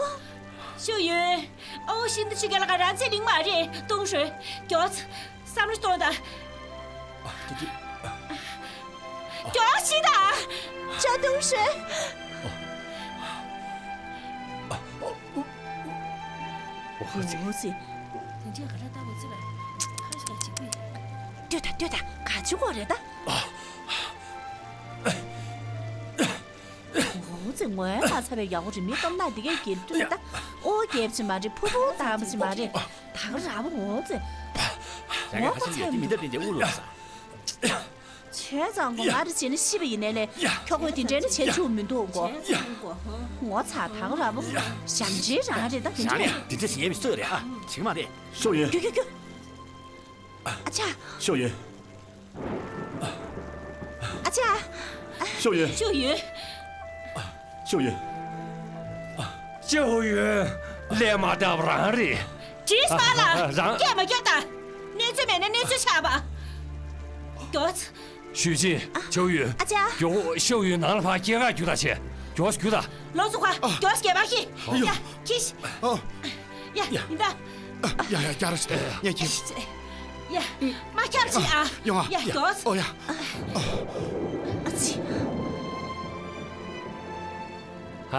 ཤོག་ཡོན། ཨོ་ཤིན་ཏུ་ཆུ་རྐྱལ་ལ་ག་རང་ཚེ་རིང་མ་རེད། དུང་ཧྲོས། མགྱོགས། བསམ་བློ་གཏོང་དང་། མགྱོགས་ཤིག་དང་། ཅོ་དུང་ཧྲོས། འོ་ཙི། དེ་འདྲས་ག་ར་ལྟ་བུ་ཙི་ལ། ཁ་ཤས་ཅིག་པི། ལྟོས་དང་ལྟོས་དང་། ག་ཅི་གོ་རེད་ད། འོ་ཙི། ངོ་ཡ་ལ་ཚ་བའི་ཡག་པོ་རེད། མི་སྟོབས་ན་འདི་གའི་གྱེར་དུས་ད། ཨོ་རྒྱབ་ཅི་མ་རེད། ཕུ་ཕུ་བཏང་བ་ཅི་མ་རེད། ད་ག་ར་བོ། འོ་ཙི། རང་གི་ཁ་ཤས་ཡོད་དེ་མི་འདྲ་དེ་འདྲས་དབུ་ལོག་ས། བྱས་ཙང་གོ། ང་རེ་བྱས་ན་ཤི་བ་ཡིན་ནའི་ལས། ཁྱོ་གོས་དེ་འདྲས་ནི་བྱས་ཆུག་མི་འདུག་གོ། ངོ་ཚ། ད་ག་ར་བོ། ཞབས་འདྲེན་རང་རེད་ད་དེ་འདྲས། དེ་འདྲས་ཞིག་ཡིན་པའི་སྲོལ་རེད་ཨ། བྱེད་ཀྱི་མ་རེད། ཤོག་ཡོན། རྒྱུགས་རྒྱུགས་རྒྱུགས། ཨ་ཅག་ཤོག་ཡོན། ཨ་ཅག་ཤོག་ཡོན། ཤོག་ཡོན། ཤོག་ཡོན། ཤོག་ཡོན། ལས་མ་འདང་བ་རང་རེད། བྲིས་པ་ལ་རང་སྐད་མ་རྒྱག་དང་། གནས་ཚུལ་མེད་ན་གནས་ཚུལ་ཆགས་པ། མགྱོགས། ཞུས་ཅིན། ཤོག་ཡོན། ཨ་ཅག་མགྱོགས་པོ་ཤོག་ཡོན་ནང་ལ་ཕར་སྐྱེལ་གར་རྒྱུགས་དང་བྱས། མགྱོགས་རྒྱུགས་དང་། ལོ་ཙུ་ཧ། མགྱོགས་སྐྱེལ་བ་ཤི། ཡ། ཁྱི་ཤི། ཡ། ཡིན་ད། ཡ་ཡ། རྒྱག་རོགས་བྱེད། ངས་ཁྱི། ཡ། མ་ཁྱབ་ཅིག་ཨ། ཡོང་ཨ། ཡ། མགྱོགས། ཨོ་ཡ། ཨ་ཙི། ཨ།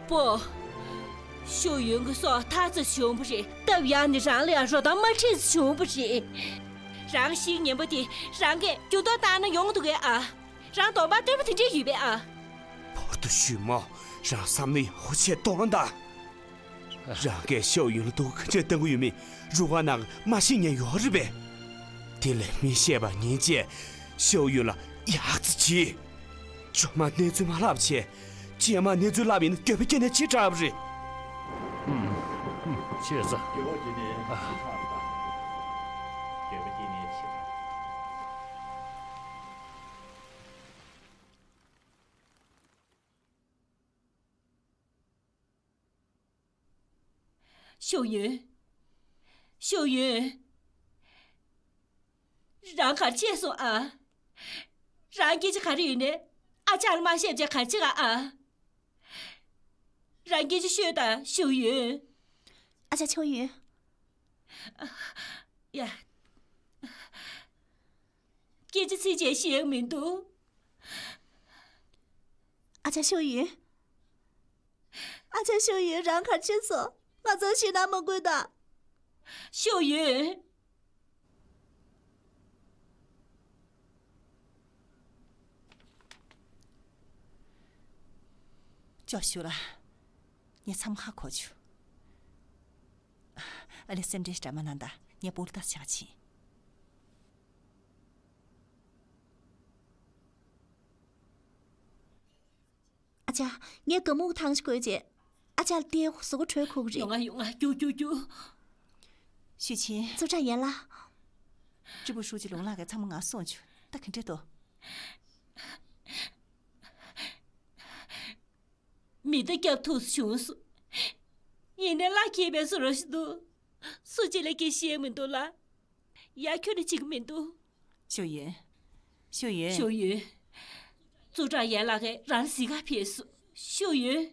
པོ། ཤོག་ཡོན་གྱི་སྲོག་ཐར་ཙམ་བྱུང་བ་རེད། སྟབས་ཡག་ནི་རང་ལ་ཡང་རོ་ཐང་མ་ཁྲིད་ཙམ་བྱུང་བ་རེད། རང་ཤི་ཉེན་པོ་དེ་རང་གིས་འགྱུར་ལྡོག་བཏང་ན་ཡོང་འདུག་གས་ཨ། རང་གདོང་པ་སྟོན་པ་དེ་འདྲས་ཡོད་པས་ཨ། བོར་དུ་ཞུས་མོ། རང་བསམ་བློ་ཡག་པོ་བྱས་གཏོང་དང་། རང་གིས་ཤའོ་ཡུན་ལ་སྡུག་ག་འདྲས་གཏང་གི་ཡོད་མེད་རུ་ཁག་ནང་མ་ཤེས་མཁན་ཡོད་རེད་པས། དེ་ལས་མི་ཤེས་པ་ཉན་བྱས་ཤའོ་ཡུན་ལ་ཡག་ཙི་བྱེད། ཇོ་མ་གནས་ཚུལ་མ་ལབ་བྱས། རྗེས་མ་གནས་ཚུལ་ལབ་ཡིན་ན་འགྱོད་པ་སྐྱེས་ནས་ཅི་དྲག་པ་རེད། ཨུམ། ཨུམ། ཤེས་ས། ཤའོ་ཡུན། ཤའོ་ཡུན། རང་ག་རེ་བྱས་སོང་ཨ། རང་སྐད་ཆ་ག་རེ་ཡོད་ནས་ཨ་ཅག་ལ་མ་བཤད་བྱས་ག་རེ་བྱེད་ག་ཨ། རང་སྐད་ཆ་ཤོད་དང་ཤའོ་ཡུན། ཨ་ཅག་ཤའོ་ཡུན། ཡ། སྐད་ཆ་ཚིག་གཅིག་བཤད་ཡག་མི་འདུག་ཨ་ཅག་ཤའོ་ཡུན། ཨ་ཅག་ཤའོ་ཡུན། རང་ག་རེ་བྱས་སོང་། ང་ཚོར་ཞེད་སྣང་མ་དགོས་དང་། ཤའོ་ཡུན། ཅོ་ཞུ་ལ། ངས་ཚང་མ་ཧ་གོ་བྱུང་། ཨ་ལེ་སེམས་ཁྲལ་འདྲ་མ་གནང་དང་། ངས་པོ་ལི་ཏཱ་ཆག་ཕྱིན། ཨ་ཅག་ངས་སྒ་སྨུག་ཐང་ཞིག་བགོས་རྗེས། ཨ་ཅག་ལ་ལྟོས། གཟུགས་པོ་དྲོད་ཁུག་གི་རེད། ཡོང་ང་ཡོང་ང་རྒྱུགས་རྒྱུགས་རྒྱུགས། ཞུས་ཆིན། ཙུའུ་ཀྲང་ཡན་ལགས། ཀྲི་པུའུ་ཧྲུའུ་ཅི་ལུང་ལགས་ཀྱིས་ཚང་མ་ང་གསུངས་བྱུང་། ད་ག་འདྲས་འདུག་མི་རྟ་བརྒྱབ་ཐུབ་བྱུང་སོང་། ཡིན་ནའི་བླ་མཁྱེན་པའི་བཟོ་འདྲ་ཞིག་འདུག་སུ་གཅིག་ལ་སྐད་ཆ་བཤད་མི་འདུག་ལ། ཡ། ཁྱོད་ནི་བྱེད་ཀྱི་མི་འདུག་ཞའོ་ཡུན། ཞའོ་ཡུན། ཞའོ་ཡུན། ཙུའུ་ཀྲང་ཡན་ལགས་ཀྱིས་རང་ལ་གཟིགས་ག་ཕེབས་སོང་། ཞའོ་ཡུན།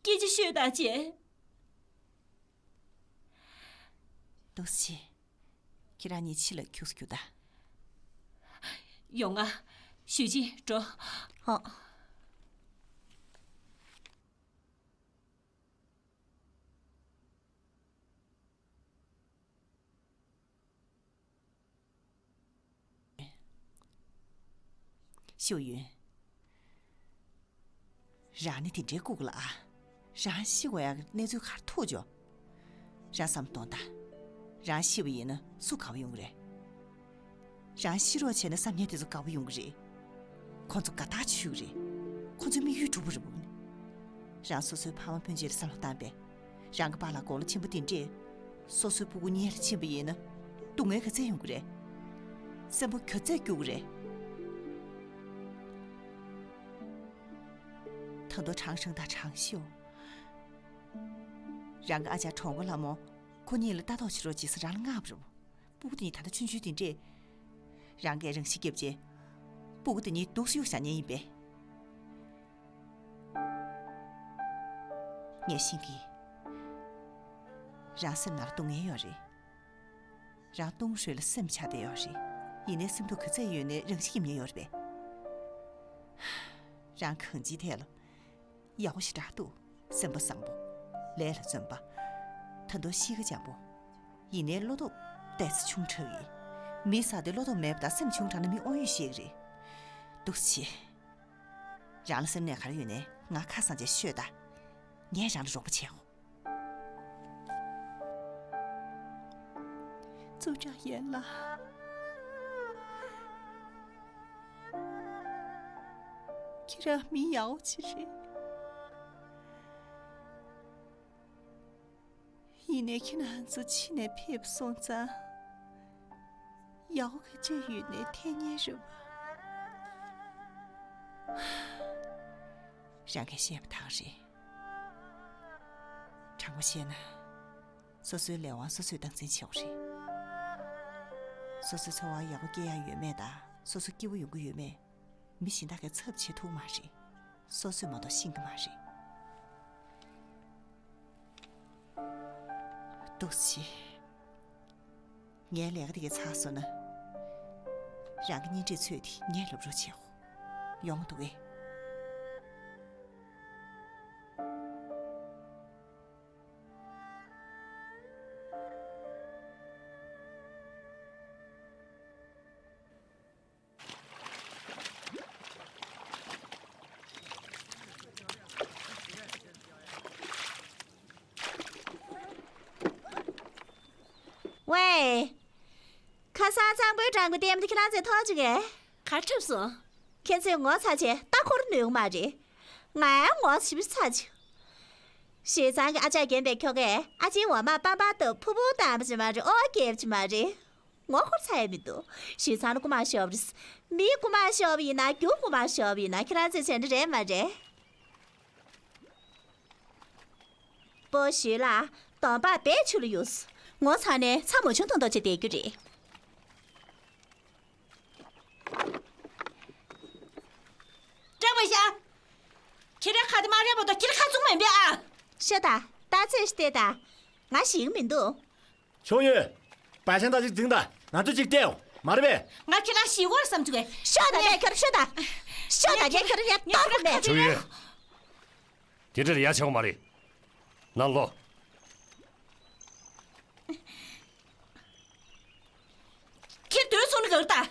སྐད་ཆ་ཤོད་དང་བྱས། ཏུའུ་ཞི། ཁྱེད་རང་གཉིས་ཕྱི་ལ་ཁྱུགས་རྒྱུགས་དང་། ཡོང་ང་། ཞུས་ཅིན་འགྲོ། ཧོ། ཤའོ་ཡུན། རང་ནི་དེ་འདྲའི་ལྐུགས་ལ་ཨ། རང་ཤི་དགོས་ཡག་གི་གནས་ཚུལ་ག་རེ་ཐུག་བྱུང་། རང་བསམ་གཏོང་དང་། རང་ཤི་བ་ཡིན་ན་སུ་དགའ་བོ་ཡོང་གི་རེད། རང་ཤི་རོགས་བྱས་ན་བསམ་མཁན་དེ་ཚོ་དགའ་བོ་ཡོང་གི་རེད། ཁོང་ཚོ་དགའ་ཐག་ཆོད་ཀྱི་རེད། ཁོང་ཚོའི་དམིགས་ཡུལ་འགྲུབ་པ་རེད་བ། རང་སོ་སོའི་ཕ་མ་ཕན་ཆད་ལ་བསམ་བློ་བཏང་པས། རང་གི་པཱ་ལགས་དགུང་ལོ་ཆེན་པོ་དེ་འདྲས། སོ་སོའི་སྤུ་གུ་གཉེར་ཕྱིན་པ་ཡིན་ན། སྡུག་བསྔལ་ག་ཚད་ཡོང་གི་རེད། སེམས་པ་ག་ཚད་སྐྱོ་གི་རེད། ད་དུང་ཁྲང་ཧྲེང་དང་ཁྲང་ཤིའུ། རང་གི་ཨ་ཅག་གྲོང་པ་ལྷ་མོ། ཁོ་གཉིས་ལ་ལྟ་རྟོག་བྱེད་རོགས་བྱེད་ཟེར་རང་ལ་མངགས་པ་རེད། སྤུ་གུ་དེ་གཉིས་ད་ལྟ་ཆུང་ཆུང་དེ་འདྲས། རང་གིས་རང་ཤི་བརྒྱབ་རྗེས། སྤུ་གུ་དེ་གཉིས་སྡུག་སུ་གཡུག་བཞག་མཁན་ཡིན་པས། ངས་ཤེས་ཀྱི། རང་སེམས་ནང་ལ་སྡུག་བསྔལ་ཡོད་རེད། རང་ལྟུང་ཧྲོས་ལ་སེམས་ཆགས་བསྡད་ཡོད་རེད། ཡིན་ནའི་སེམས་སྡུག་ག་ཚད་ཡོད་ནའི་རང་ཤི་གི་མི་ཡོད་རེད་པས། རང་གང་ཅིའི་ཐད་ལ་ཡག་པོ་ཞེ་དྲག་འདུག་སེམས་པ་བཟང་པོ། ལས་ལ་བརྩོན་པ། ད་དུང་གཤིས་ཀ་འཇམ་པོ། ཡིན་ནའི་བློ་སྟོབས་ཏོག་ཙམ་ཆུང་དྲགས་ཡིན། མི་ཟེར་དེ་བློ་སྟོབས་མེད་པ་དང་སེམས་ཆུང་དྲགས་ན་མི་དབང་ཡོད་ཤེས་ཀྱི་རེད། འདུག་སེ་བྱེད། རང་ལ་སེམས་ནད་ག་རེ་ཡོད་ནའི་ང་ཁ་སང་རྗེས་ཤོད་དང་། ངས་རང་ལ་རོགས་པ་བྱེད་འོ། ཙུའུ་ཀྲང་ཡན་ལགས། ཁྱེད་རང་མི་ཡག་པོ་ཅིག་རེད། ཡིན་ནའི་ཁྱེད་རང་ཚོ་ཕྱི་ནས་ཕེབས་སོང་ཙང་། ཡག་པོ་ག་ཚོད་ཡོད་ནའི་འཐེན་མཁན་རེད་བ། རང་གིས་བཤད་པ་དག་རེད། དྲང་པོ་བཤད་ན། སོ་སོའི་ལས་དབང་སོ་སོས་སྟངས་འཛིན་བྱེད་དགོས་རེད། སོ་སོའི་འཚོ་བ་ཡག་པོ་སྐྱེལ་ཡག་ཡོད་མེད་དང་སོ་སོ་སྐྱིད་པོ་ཡོང་གི་ཡོད་མེད། མི་གཞན་དག་གིས་ཚབ་བྱེད་ཐུབ་མ་རེད། སོ་སོས་མ་གཏོགས་ཤེས་ཀྱི་མ་རེད། འདུག་སེ་བྱེད། ངའི་ལས་ཀ་དེ་གས་ཚར་སོང་ན། རང་གི་གཉེན་སྒྲིག་ཚོས་དེ་ངས་ལབ་རོགས་བྱེད་འོ། ཡོང་འདུག་གས། ཝེ། ཁ་སང་གཙང་པོའི་སྦྲང་བུ་ལྟད་མོ་དེ་ཁྱེད་རང་ཚོས་མཐོང་བྱུང་གས། གར་འཁྲབ་སོང་། ཁྱེད་ཚོས་ངོ་ཚ་བྱས་ལྟ་སྐོར་ནུས་མ་རེད། ང་ཡང་ངོ་ཚ་ཞེ་པོ་ཚ་བྱུང་། བཞེས་ཚང་གི་ཨ་ཅག་རྒན་པའི་ཁྱོ་གས་ཨ་ཅེའི་འོ་མ་པང་པང་བཏབ་ཕུ་ཕུ་བཏང་བ་ཅིག་མ་རེད། ཨོ་རྒྱབ་ཅིག་མ་རེད། ངོ་འཁོར་ཚར་ཡ་མི་འདུག་བཞེས་ཚང་ལ་རྐུ་མ་ཤོར་བ་རེད། མིའི་རྐུ་མ་ཤོར་བ་ཡིན་ན། རྒྱུ་རྐུ་མ་ཤོར་བ་ཡིན་ན། ཁྱེད་རང་ཚོས་བྱས་འདྲ་རེད་མ་རེད། པོ་ཞུས་ལ། གདོང་པགས་བས་ཆུ་ལ་གཡུགས། ངོ་ཚ་ནས་ཚ་མོ་ཆུང་ཐོང་ཐོང་བྱས་བསྡད་རྒྱུ་རེད། སྐྲག་པ་ཤ། ཁྱེད་རང་ཁ་དེ་མ་རེད་པ་དང་ཁྱེད་རང་ཁ་ཚུགས་མེད་པས་ཨ། ཤོད་ད། ད་ཚོད་ཤི་བལྟས་ད། ང་ཞིག་མི་འདུག་ཆུང་ཡོད། བ་ཆེན་ད་ཅིག་འཛིང་ད། ང་ཚོ་ཅིག་བལྟས་ཡོང་། མ་རེད་པས། ང་ཁྱེད་རང་ཞིག་གོ་ར་བསམ་ཚུགས་གས། ཤོད་ད་ངས་ཁྱོད་ཤོད་ད། ཤོད་ད་ངས་ཁྱོད་ཡ་ཏོག་གོ་མེད། ཆུང་ཡོད། དེ་འདྲ་ལ་ཡ་ཆེ་བ་མ་རེད། ནང་ལོག་ཁྱེད་དོན་སོང་ནི་གར་ད།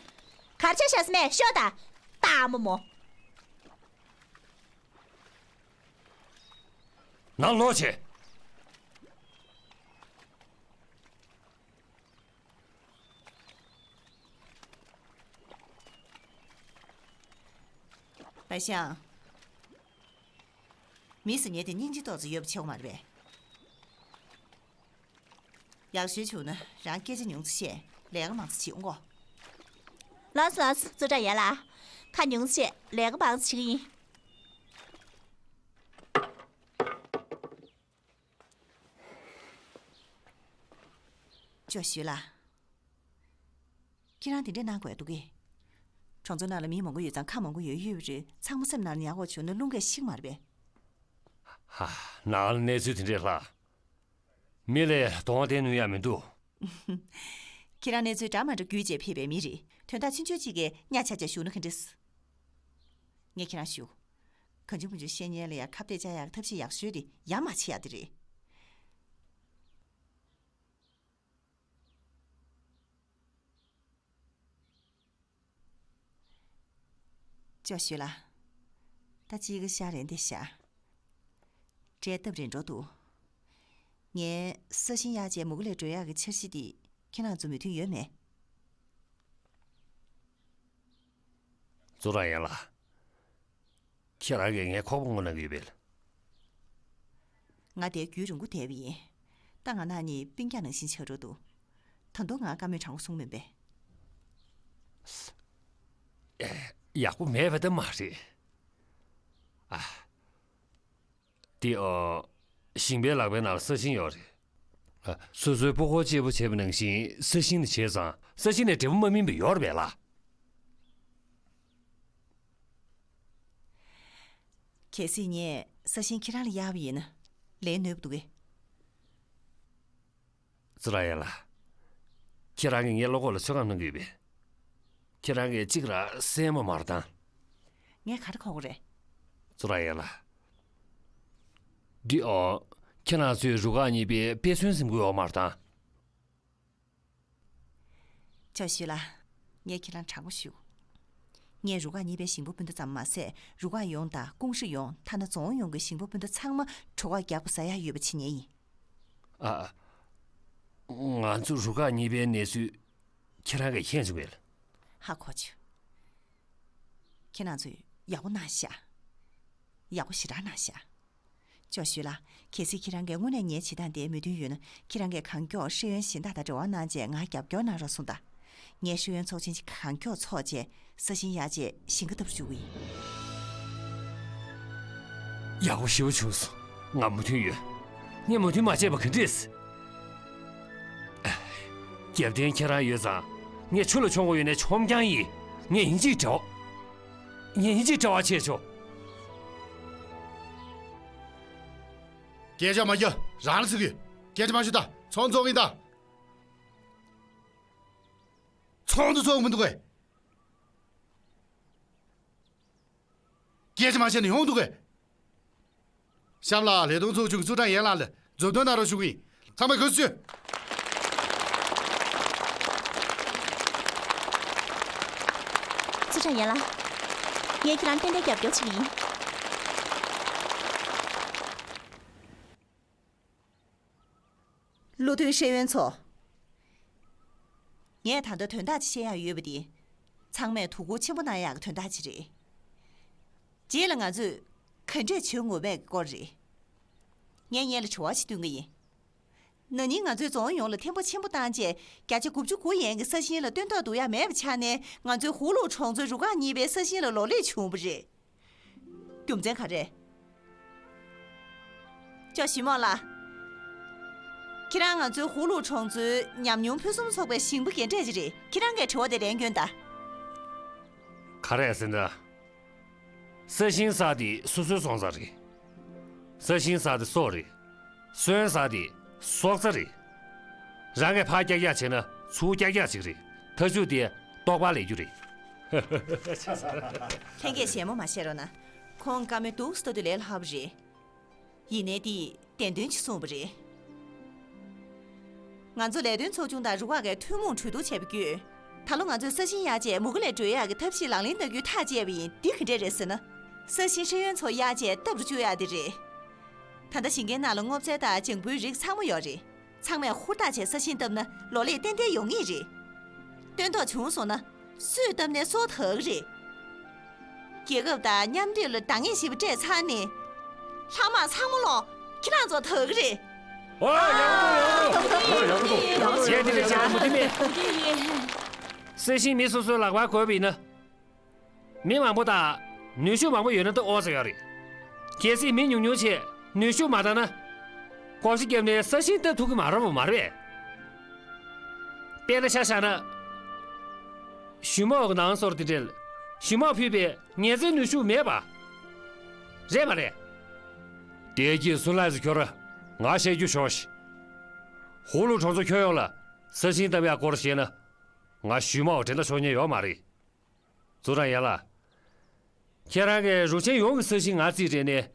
གར་ཆ་ཤ་སྨད་ཤོད་ད། ཏག་མོ་མོ། ནང་ལོག་བྱེད། པ་ཤང་། མི་སུ་ངེད་དེ་སྙིང་རྗེ་ཏོག་ཙམ་ཡོད་པ་ཆེ་བ་མ་རེད་པས། ཡག་ཤོས་བྱུང་ན་རང་སྐད་ཆ་ཉུང་ཙམ་བཤད། ལས་ཀ་མང་ཙམ་བྱེད་འོང་གོ། ལགས་སོ་ལགས་སོ། ཙུའུ་ཀྲང་ཡན་ལགས། ཁ་ཉུང་ཙམ་བཤད། ལས་ཀ་མང་ཙམ་བྱེད་ཀྱི་ཡིན། ཅོ་ཞུས་ལགས། ཁྱེད་རང་དེ་འདྲས་གནང་དགོས་འདུག་གས། གྲོང་ཚོ་ནང་ལ་མི་མང་པོ་ཡོད་ཙང་ཁ་མང་པོ་ཡོད་ཡོད་པ་རེད། ཚང་མ་སེམས་ནང་ལ་ཉར་དགོས་བྱུང་ན་རླུང་སྐད་ཤིག་མ་རེད་པས། ཧ། ནང་ལ་གནས་ཚུལ་དེ་འདྲས་ལྷག་མི་ལས་གདོང་བ་བསྟན་ནུས་ཡ་མི་འདུག་ཁྱེད་རང་གནས་ཚུལ་འདྲ་མ་འདྲ་བརྒྱུད་བྱས་ཕེབས་པའི་མི་རེད། དོན་དག་ཆུང་ཆུང་གཅིག་གིས་གཉའ་ཆ་ཆ་ཞུགས་ན་ག་འདྲས། ངས་ཁྱེད་རང་ཞུ། གང་བྱུང་མང་བྱུང་བཤད་ཉན་ལ་ཡ་ཁ་གཏད་བཅག་ཡག་ཐབས་ཤེས་ཡག་ཤོས་དེ་ཡ་མ་བྱེད་ཡ་དེ་རེད། ཅོ་ཞུས་ལགས། ད་ཅི་གི་ཤ་རན་དེ་ཤ། བྲེལ་སྟབས་རེད་འགྲོ་འདུག་ངའི་ས་ཞིང་གཡར་རྗེས་མུ་གུ་ལས་འགྲོ་ཡག་གི་འཆར་གཞི་དེ་ཁྱེད་རང་ཚོ་མོས་མཐུན་ཡོད་མེད། ཙུའུ་ཀྲང་ཡན་ལགས། ཁྱེད་རང་གིས་ངའི་ཁོག་པ་སྔོག་གནང་གི་ཡོད་པས། ང་དེ་རྒྱུན་རིང་པོ་བསྡད་པ་ཡིན། ད་ང་ནང་གཉིས་སྤུན་ཀྱག་ནང་བཞིན་ཆགས་འགྲོ་འདུག་ད་དུང་ང་བཀའ་མོལ་དྲང་པོ་གསུངས་མིན་པས། ཡག་པོ་མེད་པ་ད་མ་རེད། ཨ། དེ་ཨ། ཞིང་པའི་ལག་པའི་ནང་ལ་ས་ཞིང་ཡོད་རེད། ཨ། སོ་སོའི་སྤོ་སྐོར་གཅེས་པོ་བྱས་པ་ནང་བཞིན་ས་ཞིང་ནས་བྱས་ཙང་ས་ཞིང་ནས་འབྲས་བུ་མ་སྨིན་པ་ཡོད་རེད་པས་ལགས། གལ་སྲིད་ངས་ས་ཞིང་ཁྱེད་རང་ལ་གཡར་བ་ཡིན་ན་ལན་ནུས་པ་འདུག་གས། ཙུའུ་ཀྲང་ཡན་ལགས། ཁྱེད་རང་གིས་ངའི་བློ་ཁོག་ལ་ཚོད་བགམ་གནང་གི་ཡོད་པས། ཁྱེད་རང་གིས་གཅིག་ར་སེམས་མ་མར་བཏང་། ངས་ག་རེ་གོ་གི་རེད། ཙུའུ་ཀྲང་ཡན་ལགས། འདི་ཨོ། ཁྱེད་རང་ཚོས་རུ་ཁག་གཉིས་པའི་དཔེ་མཚོན་ཟིན་གྱི་ཡོད་མ་རེད་ད། ཅོ་ཞུས་ལགས། ངས་ཁྱེད་རང་དྲང་པོ་ཞུ། ངས་རུ་ཁག་གཉིས་པའི་ཞིང་པ་སྤུན་ཟླ་ཙམ་མ་ཟད་རུ་ཁག་ཡོངས་དང་ཀུང་ཧྲི་ཡོངས་ཐ་ན་རྫོང་ཡོངས་ཀྱི་ཞིང་པ་སྤུན་ཟླ་ཚང་མ་གྲོད་ཁོག་རྒྱགས་པ་ཟ་ཡག་ཡོད་པ་བྱེད་ཉན་ཡིན། ཨ། ང་ཚོ་རུ་ཁག་གཉིས་པའི་གནས་ཚུལ་ཁྱེད་རང་གིས་མཁྱེན་བྱུང་བས། ཧ་གོ་བྱུང་། ཁྱེད་རང་ཚོས་ཡག་པོ་གནང་ཤག་ཡག་པོ་ཞེ་དྲག་གནང་ཤག་ཅོ་ཞུས་ལགས། གལ་སྲིད་ཁྱེད་རང་གིས་དངོས་གནས་ངའི་བྱེད་སྟངས་དེར་མོས་མཐུན་ཡོད་ན་ཁྱེད་རང་གིས་གང་མགྱོགས་ཤེས་ཡོན་གཞན་དག་དང་འབྲེལ་བ་གནང་རྗེས་ང་རྒྱབ་སྐྱོར་གནང་རོགས་གསུངས་དང་། ངས་ཤེས་ཡོན་ཚོགས་ཆེན་གཅིག་གང་མགྱོགས་འཚོགས་རྗེས་ས་ཞིང་གཡར་རྗེས་ཞིང་ཁ་བཏབ་འཇུག་གི་ཡིན། ཡག་པོ་ཞེ་པོ་བྱུང་སོང་། ང་མོས་མཐུན་ཡོད། ངས་མོས་མཐུན་མ་བྱས་པ་ག་འདྲས། རྒྱབ་རྟེན་ཁྱེད་རང་ཡོད་ཙང་། ངས་ཆུ་ལ་མཆོང་དགོས་ཡོད་ནའི་མཆོང་རྐྱང་ཡིན། ངས་ཡིན་གཅིག་འདྲ་བ། ངས་ཡིན་གཅིག་འདྲ་བ་བྱས་ཆོག་སྐད་ཆ་མ་རྒྱག་རང་ལ་ཟེར་གི། སྐད་ཆ་མ་ཤོད་ད། ཚོང་རྫོགས་ཡིན་ད། ཚོང་དུ་ཚོགས་མི་འདུག་གས། སྐད་ཆ་མ་བཤད་ན་ཡོང་འདུག་གས། གཤམ་ལ་ལས་དོན་ཚོགས་ཆུང་གི་ཙུའུ་ཀྲང་ཡན་ལགས་ལ་མཛུབ་སྟོན་གནང་རོགས་ཞུ་གི་ཡིན། ཚང་མས་གུས་བསུ་ཞུ། ཙུའུ་ཀྲང་ཡན་ལགས། ངས་ཁྱེད་རང་ཏན་ཏན་རྒྱབ་སྐྱོར་བྱེད་ཀྱི་ཡིན། བློ་མཐུན་ཤེས་ཡོན་ཚོ། ངས་ད་ལྟ་དོན་དག་ཅིག་བཤད་ཡག་ཡོད་པ་དེ། ཚང་མས་དོ་ཁུར་ཆེན་པོ་གནང་ཡག་གི་དོན་དག་ཅིག་རེད། རྗེས་ལ་ང་ཚོས་ག་འདྲས་བྱེད་དགོས་མེད་ཀྱི་སྐོར་རེད། ངས་སྔོན་ལ་དྲི་བ་ཞིག་བཏོན་གྱི་ཡིན། ན་ནིང་ང་ཚོས་རྫོང་ཡོངས་ལ་ཐེམ་པ་ཆེན་པོ་བཏང་རྗེས་བརྒྱ་ཆ་དགུ་བཅུ་གོ་གོ་ཡན་གྱི་ས་ཞིང་ལ་སྟོན་ཐོག་བསྡུ་ཡག་མེད་པའི་ཆ་ནས། ང་ཚོའི་ཧུའུ་ལུའུ་གྲོང་ཚོའི་རུ་ཁག་གཉིས་པའི་ས་ཞིང་ལ་ལོ་ལེགས་བྱུང་བ་རེད། རྒྱུ་མཚན་ག་རེ། ཅོ་ཞི་མོ་ལགས། ཁྱེད་རང་ང་ཚོའི་ཧུའུ་ལུའུ་གྲོང་ཚོའི་ཉམས་མྱོང་ཕུན་སུམ་ཚོགས་པའི་ཞིང་པ་རྒན་གྲས་ཅིག་རེད། ཁྱེད་རང་གིས་དྲི་བ་དེ་ལན་སྐྱོན་དང་། ག་རེ་ཟེར་ན། ས་ཞིང་ཟེར་དེ་སོ་སོའི་སོང་ཙང་རེད། ས་ཞིང་ཟེར་དེ་སྲོག་རེད། སོན་ཟེར་དེ་སྲོག་རྩ་རེད། རང་གིས་ཕར་ཀྱག་ཀྱག་བྱས་ན་ཚུར་ཀྱག་ཀྱག་ཅིག་རེད། མཐའ་མཇུག་དེ་རྟོག་པ་ལས་རྒྱུ་རེད། ལྷན་རྒྱས་ཞལ་མོ་མ་བཤད་རོགས་གནང་། ཁོང་བཀའ་མོལ་སྡུག་སུ་ལྟ་དུས་ལས་སླ་པོ་རེད། ཡིན་ནའི་དེས་བདེན་དོན་ཅིག་གསུངས་པ་རེད། ང་ཚོ་ལས་དོན་ཚོགས་ཆུང་དང་རུ་ཁག་གིས་ཐུན་མོང་གྲོས་བསྡུར་བྱས་པ་བརྒྱུད། ད་ལོ་ང་ཚོས་ས་ཞིང་གཡར་རྗེས་མུ་གེ་ལས་སྒྲོལ་ཡག་གི་ཐབས་ཤེས་ལག་ལེན་གནང་རྒྱུའི་ཐག་བཅད་པ་ཡིན། འདི་ག་འདྲས་རེད་ཟེར་ན། ས་ཞིང་ཤེས་ཡོན་ཚོ་གཡར་རྗེས་སྟབས་རེ་བཅུག་ཡག་དེ་རེད། ད་ལྟ་ཞིང་ཁའི་ནང་ལ་སྔོ་ཚལ་དང་ལྗང་བུའི་རིགས་ཚང་མ་ཡོད་རེད། ཚང་མས་ཧུར་ཐག་བྱས་ས་ཞིང་བཏབ་ན་ལོ་ལེགས་ཏན་ཏན་ཡོང་ངེས་རེད། སྟོན་ཐོག་བྱུང་སོང་ན་སུས་བཏབ་ནའི་སོ་དག་རེད། རྒྱལ་ཁབ་དང་མཉམ་འབྲེལ་ལ་འདང་ངེས་ཞེ་པོ་སྤྲད་ཚར་ནས། ལྷག་མ་ཚང་མ་ལོག་ཁྱེད་རང་ཚོ་དག་རེད། ཨ། ཡག་པོ་འདུག་ཡག་པོ་འདུག་ཡག་པོ་འདུག་ཡག་པོ་འདུག་ངས་དེ་འདྲ་བྱས་ན་མོས་མཐུན་མེད། ས་ཞིང་མི་སོ་སོའི་ལག་པར་བགོས་པ་ཡིན་ན། མི་མང་པོ་དང་ནུས་ཤུགས་མང་པོ་ཡོད་ན་ད་ཨོ་ཙམ་ཡོད་རེད། གལ་སྲིད་མི་ཉུང་ཉུང་བྱས་ནུས་ཤུགས་མ་བཏང་ན། བགོ་བཤའ་བརྒྱབ་ནས་ས་ཞིང་བཏབ་ཐུབ་ཀྱི་མ་རེད་པ། མ་རེད་པས། དཔེར་ན་ཆ་བཞག་ན། ཞུ་མོག་གི་ནང་སོར་དེ་འདྲ་ཞུ་མོག་ཕུད་པའི་ངལ་རྩོལ་ནུས་ཤུགས་མེད་པ། རེད་མ་རེད། བདེ་སྐྱིད་སུན་ལས་སུ་ཁྱོར། ང་བཤད་རྒྱུ་ཞོག་ཤིག་ཧུའུ་ལུའུ་གྲོང་ཚོ་ཁྱོན་ཡོངས་ལ་ས་ཞིང་བཏབ་ཡག་སྐོར་བཤད་ན། ང་ཞུ་མོག་འགྲན་ཟླ་ཤོར་མཁན་ཡོད་མ་རེད། ཙུའུ་ཀྲང་ཡན་ལགས། ཁྱེད་རང་གིས་རུ་ཆེན་ཡོངས་ཀྱི་ས་ཞིང་ང་རྩིས་སྤྲད་ནས།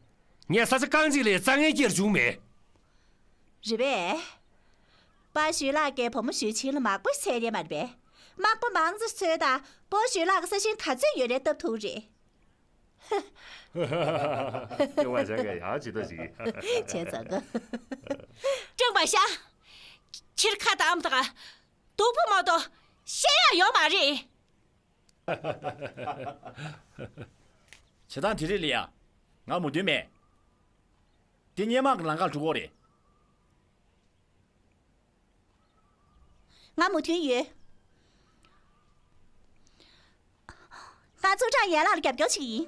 ངས་ས་ཆ་རྐང་གཅིག་ལས་རྩྭ་ངན་སྐྱེར་བྱུང་མེད། རེད་པས། པ་ཞུས་ལགས་ཀྱིས་བུ་མོ་ཞུས་ཆིང་ལ་མག་པ་ཞིག་འཚོལ་མཁན་མ་རེད་པས། མག་པ་མང་ཙམ་འཚོལ་དང་། པོ་ཞུས་ལགས་ཀྱི་ས་ཞིང་ག་ཚོད་ཡོད་རེད་བཏབ་ཐུབ་རེད། སྐྱེ་བ་ཞག་ག་ཡང་ཇི་ལྟ་ཞིག་བྱས་ཙང་གི་ཀྲང་པ་ཤ། ཁྱེད་ཁ་དམ་དང་། སྡུག་པོ་མ་གཏོགས་བཤད་ཡག་ཡོད་མ་རེད། བྱེད་སྟངས་དེ་རིགས་ལ་ཡ། ང་མོས་མཐུན་མེད། འདི་སྔོན་མ་གི་ལམ་ཁ་འགྲོ་གི་རེད། ང་མོས་མཐུན་ཡོད། ང་ཙུའུ་ཀྲང་ཡན་ལགས་ལ་རྒྱབ་སྐྱོར་བྱེད་ཀྱི་ཡིན།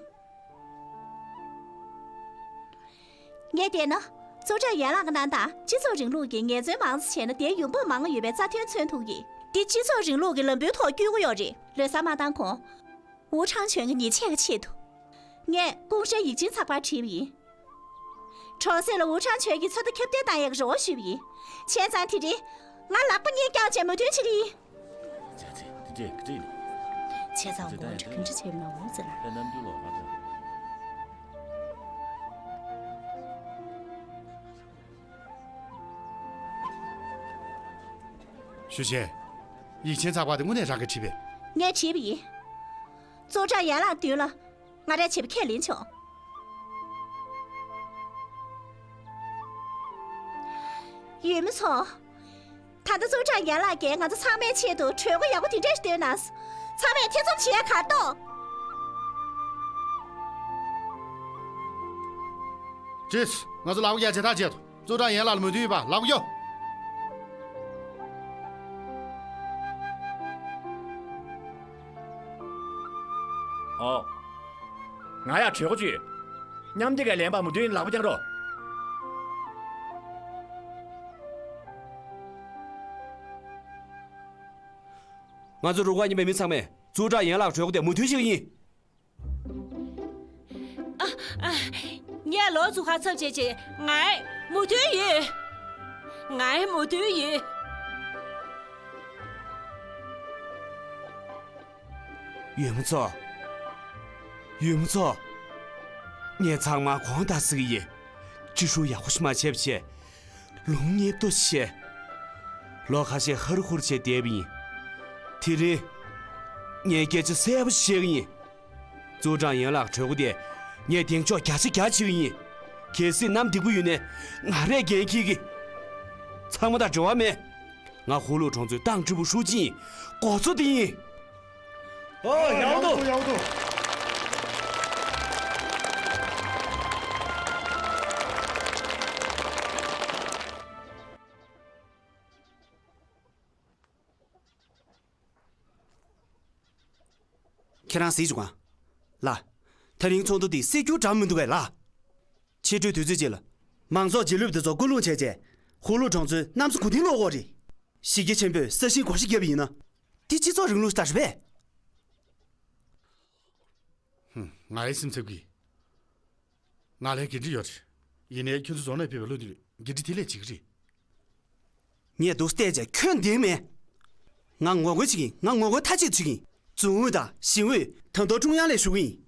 ངས་བལྟས་ན། ཙུའུ་ཀྲང་ཡན་ལགས་ཀྱི་ནང་དང་སྤྱི་ཚོགས་རིང་ལུགས་ཀྱི་ངལ་རྩོལ་མང་ཙམ་བྱས་ན་དེའི་ཡོང་འབབ་མང་ང་ཡོད་པའི་རྩ་དོན་མཚོན་ཐུབ་ཀྱི། འདི་སྤྱི་ཚོགས་རིང་ལུགས་ཀྱི་ལམ་བུའི་ཐོག་བསྐྱོད་ཀྱི་ཡོད་རེད། ལོ་གསར་མ་བཏང་གོང་། ཝུ་ཁྲང་ཆོན་གྱི་ཉེས་ཆད་ཀྱི་ཆེད་དུ། ངས་ཀུང་ཧྲེ་ཡིག་ཆེན་ཚགས་པར་བྲིས་པ་ཡིན། གྲོང་གསེབ་ལ་ཝུ་ཁྲང་ཆོན་གྱི་འཚོ་བརྡ་ཁྱབ་གདལ་གཏང་ཡག་གི་རེ་བ་ཞུས་པ་ཡིན། བྱས་ཙང་དེ་རིང་། ང་ལག་པ་གཉིས་བརྐྱངས་བྱས་མོས་མཐུན་བྱེད་ཀྱི་ཡིན། བྱས་ཙང་དགོངས་འགྲེལ་ག་འདྲ་བྱས་ན་འོང་ཟེར་ན། ཞུས་ཆིང་། ཡིག་ཆེན་ཚགས་པར་དེ་དངོས་གནས་རང་གིས་བྲིས་པས། ངས་བྲིས་པ་ཡིན། ཙུའུ་ཀྲང་ཡན་ལགས་མདུན་ལ་ང་རས་བྱས་པ་ཁས་ལེན་ཆོག་ཡུལ་མི་ཚོ། ད་ལྟ་ཙུའུ་ཀྲང་ཡན་ལགས་ཀྱིས་ང་ཚོ་ཚང་མའི་ཆེད་དུ་གྲོས་འགོ་ཡག་པོ་དེ་འདྲ་ཞིག་བཏོན་གནང་། ཚང་མས་ཐེ་ཚོམ་བྱེད་ཡ་གར་གཏོགས། ཅེས། ང་ཚོ་ལག་པ་རྒྱག་བྱེད་ཐག་བཅད་དོ། ཙུའུ་ཀྲང་ཡན་ལགས་ལ་མོས་མཐུན་ཡོད་པ་ལག་པ་རྒྱོབ། ཨོ། ང་ཡ་གྲོས་འགོ་བཅུག་མཉམ་འདེགས་ཀྱི་ལན་པ་མོས་མཐུན་ལག་པ་བརྐྱངས་རོགས། ང་ཚོ་རུ་ཁག་གཉིས་པའི་མི་ཚང་མས་ཙུའུ་ཀྲང་ཡན་ལགས་གྲོས་འགོ་དེ་མོས་མཐུན་བྱེད་ཀྱི་ཡིན། ཨ། ཨ། ངས་ལོ་ཙུའུ་ཁ་ཚབ་བྱས་བྱས་ང་མོས་མཐུན་ཡོད། ང་མོས་མཐུན་ཡོད། ཡུལ་མི་ཚོ། ཡུལ་མི་ཚོ། ངས་ཚང་མ་དགོངས་དག་ཟེར་གྱི་ཡིན། སྤྱི་སྲུང་ཡག་པོ་ཞིག་མ་བྱས་པ་བྱས། ལུང་ཉེ་པོ་བྱས། ལོ་ཁ་ཤས་ཧ་རུ་ཧུ་རུ་བྱས་བསྡད་པ་ཡིན། དེ་རིང་། ངས་སྐད་ཆ་གསལ་པོ་ཞིག་བཤད་ཀྱི་ཡིན། ཙུའུ་ཀྲང་ཡན་ལགས་གྲོས་འགོ་དེ་ངས་གདེང་འཇོག་བརྒྱ་ཆ་བརྒྱ་བྱེད་ཀྱི་ཡིན། གལ་སྲིད་གནམ་སྡིག་པོ་ཡོད་ནའི་ང་རས་འགན་འཁྱེར་གྱི། ཚང་མ་དང་འབྲེལ་བ་མེད། ང་ཧུའུ་ལུའུ་གྲོང་ཚོའི་ཏང་ཀྲི་པུའུ་ཧྲུའུ་ཅི་ཡིན། འགོ་གཙོ་དེ་ཡིན། ཨོ། ཡག་འདུག་ཡག་འདུག་ཁྱེད་རང་གཟིགས་བྱུང་ང་། ལགས། དེ་རིང་ཚོགས་འདུ་འདི་སེལ་རྒྱུ་འདྲ་མི་འདུག་གས་ལགས། ཕྱི་དྲོའི་དུས་ཚོད་ཅིག་ལ། མང་ཚོགས་རྗེས་ལུས་དེ་ཚོ་སྐུལ་སློང་བྱས་རྗེས། ཧུའུ་ལུའུ་གྲོང་ཚོའི་གནམ་ས་གོ་ཐིག་སློག་དགོས་རེད། གཞི་རྒྱ་ཆེན་པོས་ས་ཞིང་བགོ་བཤའ་བརྒྱབ་པ་ཡིན་ན། འདི་སྤྱི་ཚོགས་རིང་ལུགས་ལྟར་རེད་པས། ཧུམ། ང་ཡི་སེམས་འཚབ་གི། ང་ལ་འགན་འཁྲི་ཡོད་རེད། ཡིན་ནའི་ཁྱོད་ཚོ་རྫོང་ནས་ཕེབས་པའི་བློ་མཐུན་ལ་འགན་འཁྲི་དེ་ལས་བྱེད་ཀྱི་རེད། ངས་འདུག་བལྟས་བྱས་ཁྱོན་འདེང་མེད། ང་ངོ་རྒོལ་བྱེད་ཀྱིན། ང་ངོ་རྒོལ་མཐའ་གཅིག་ཏུ་བྱེད་ཀྱིན། རྫོང་ཨུད་དང་ཞིང་ཨུད། ད་དུང་ཀྲུང་དབྱང་ལ་ཞུ་གི་ཡིན།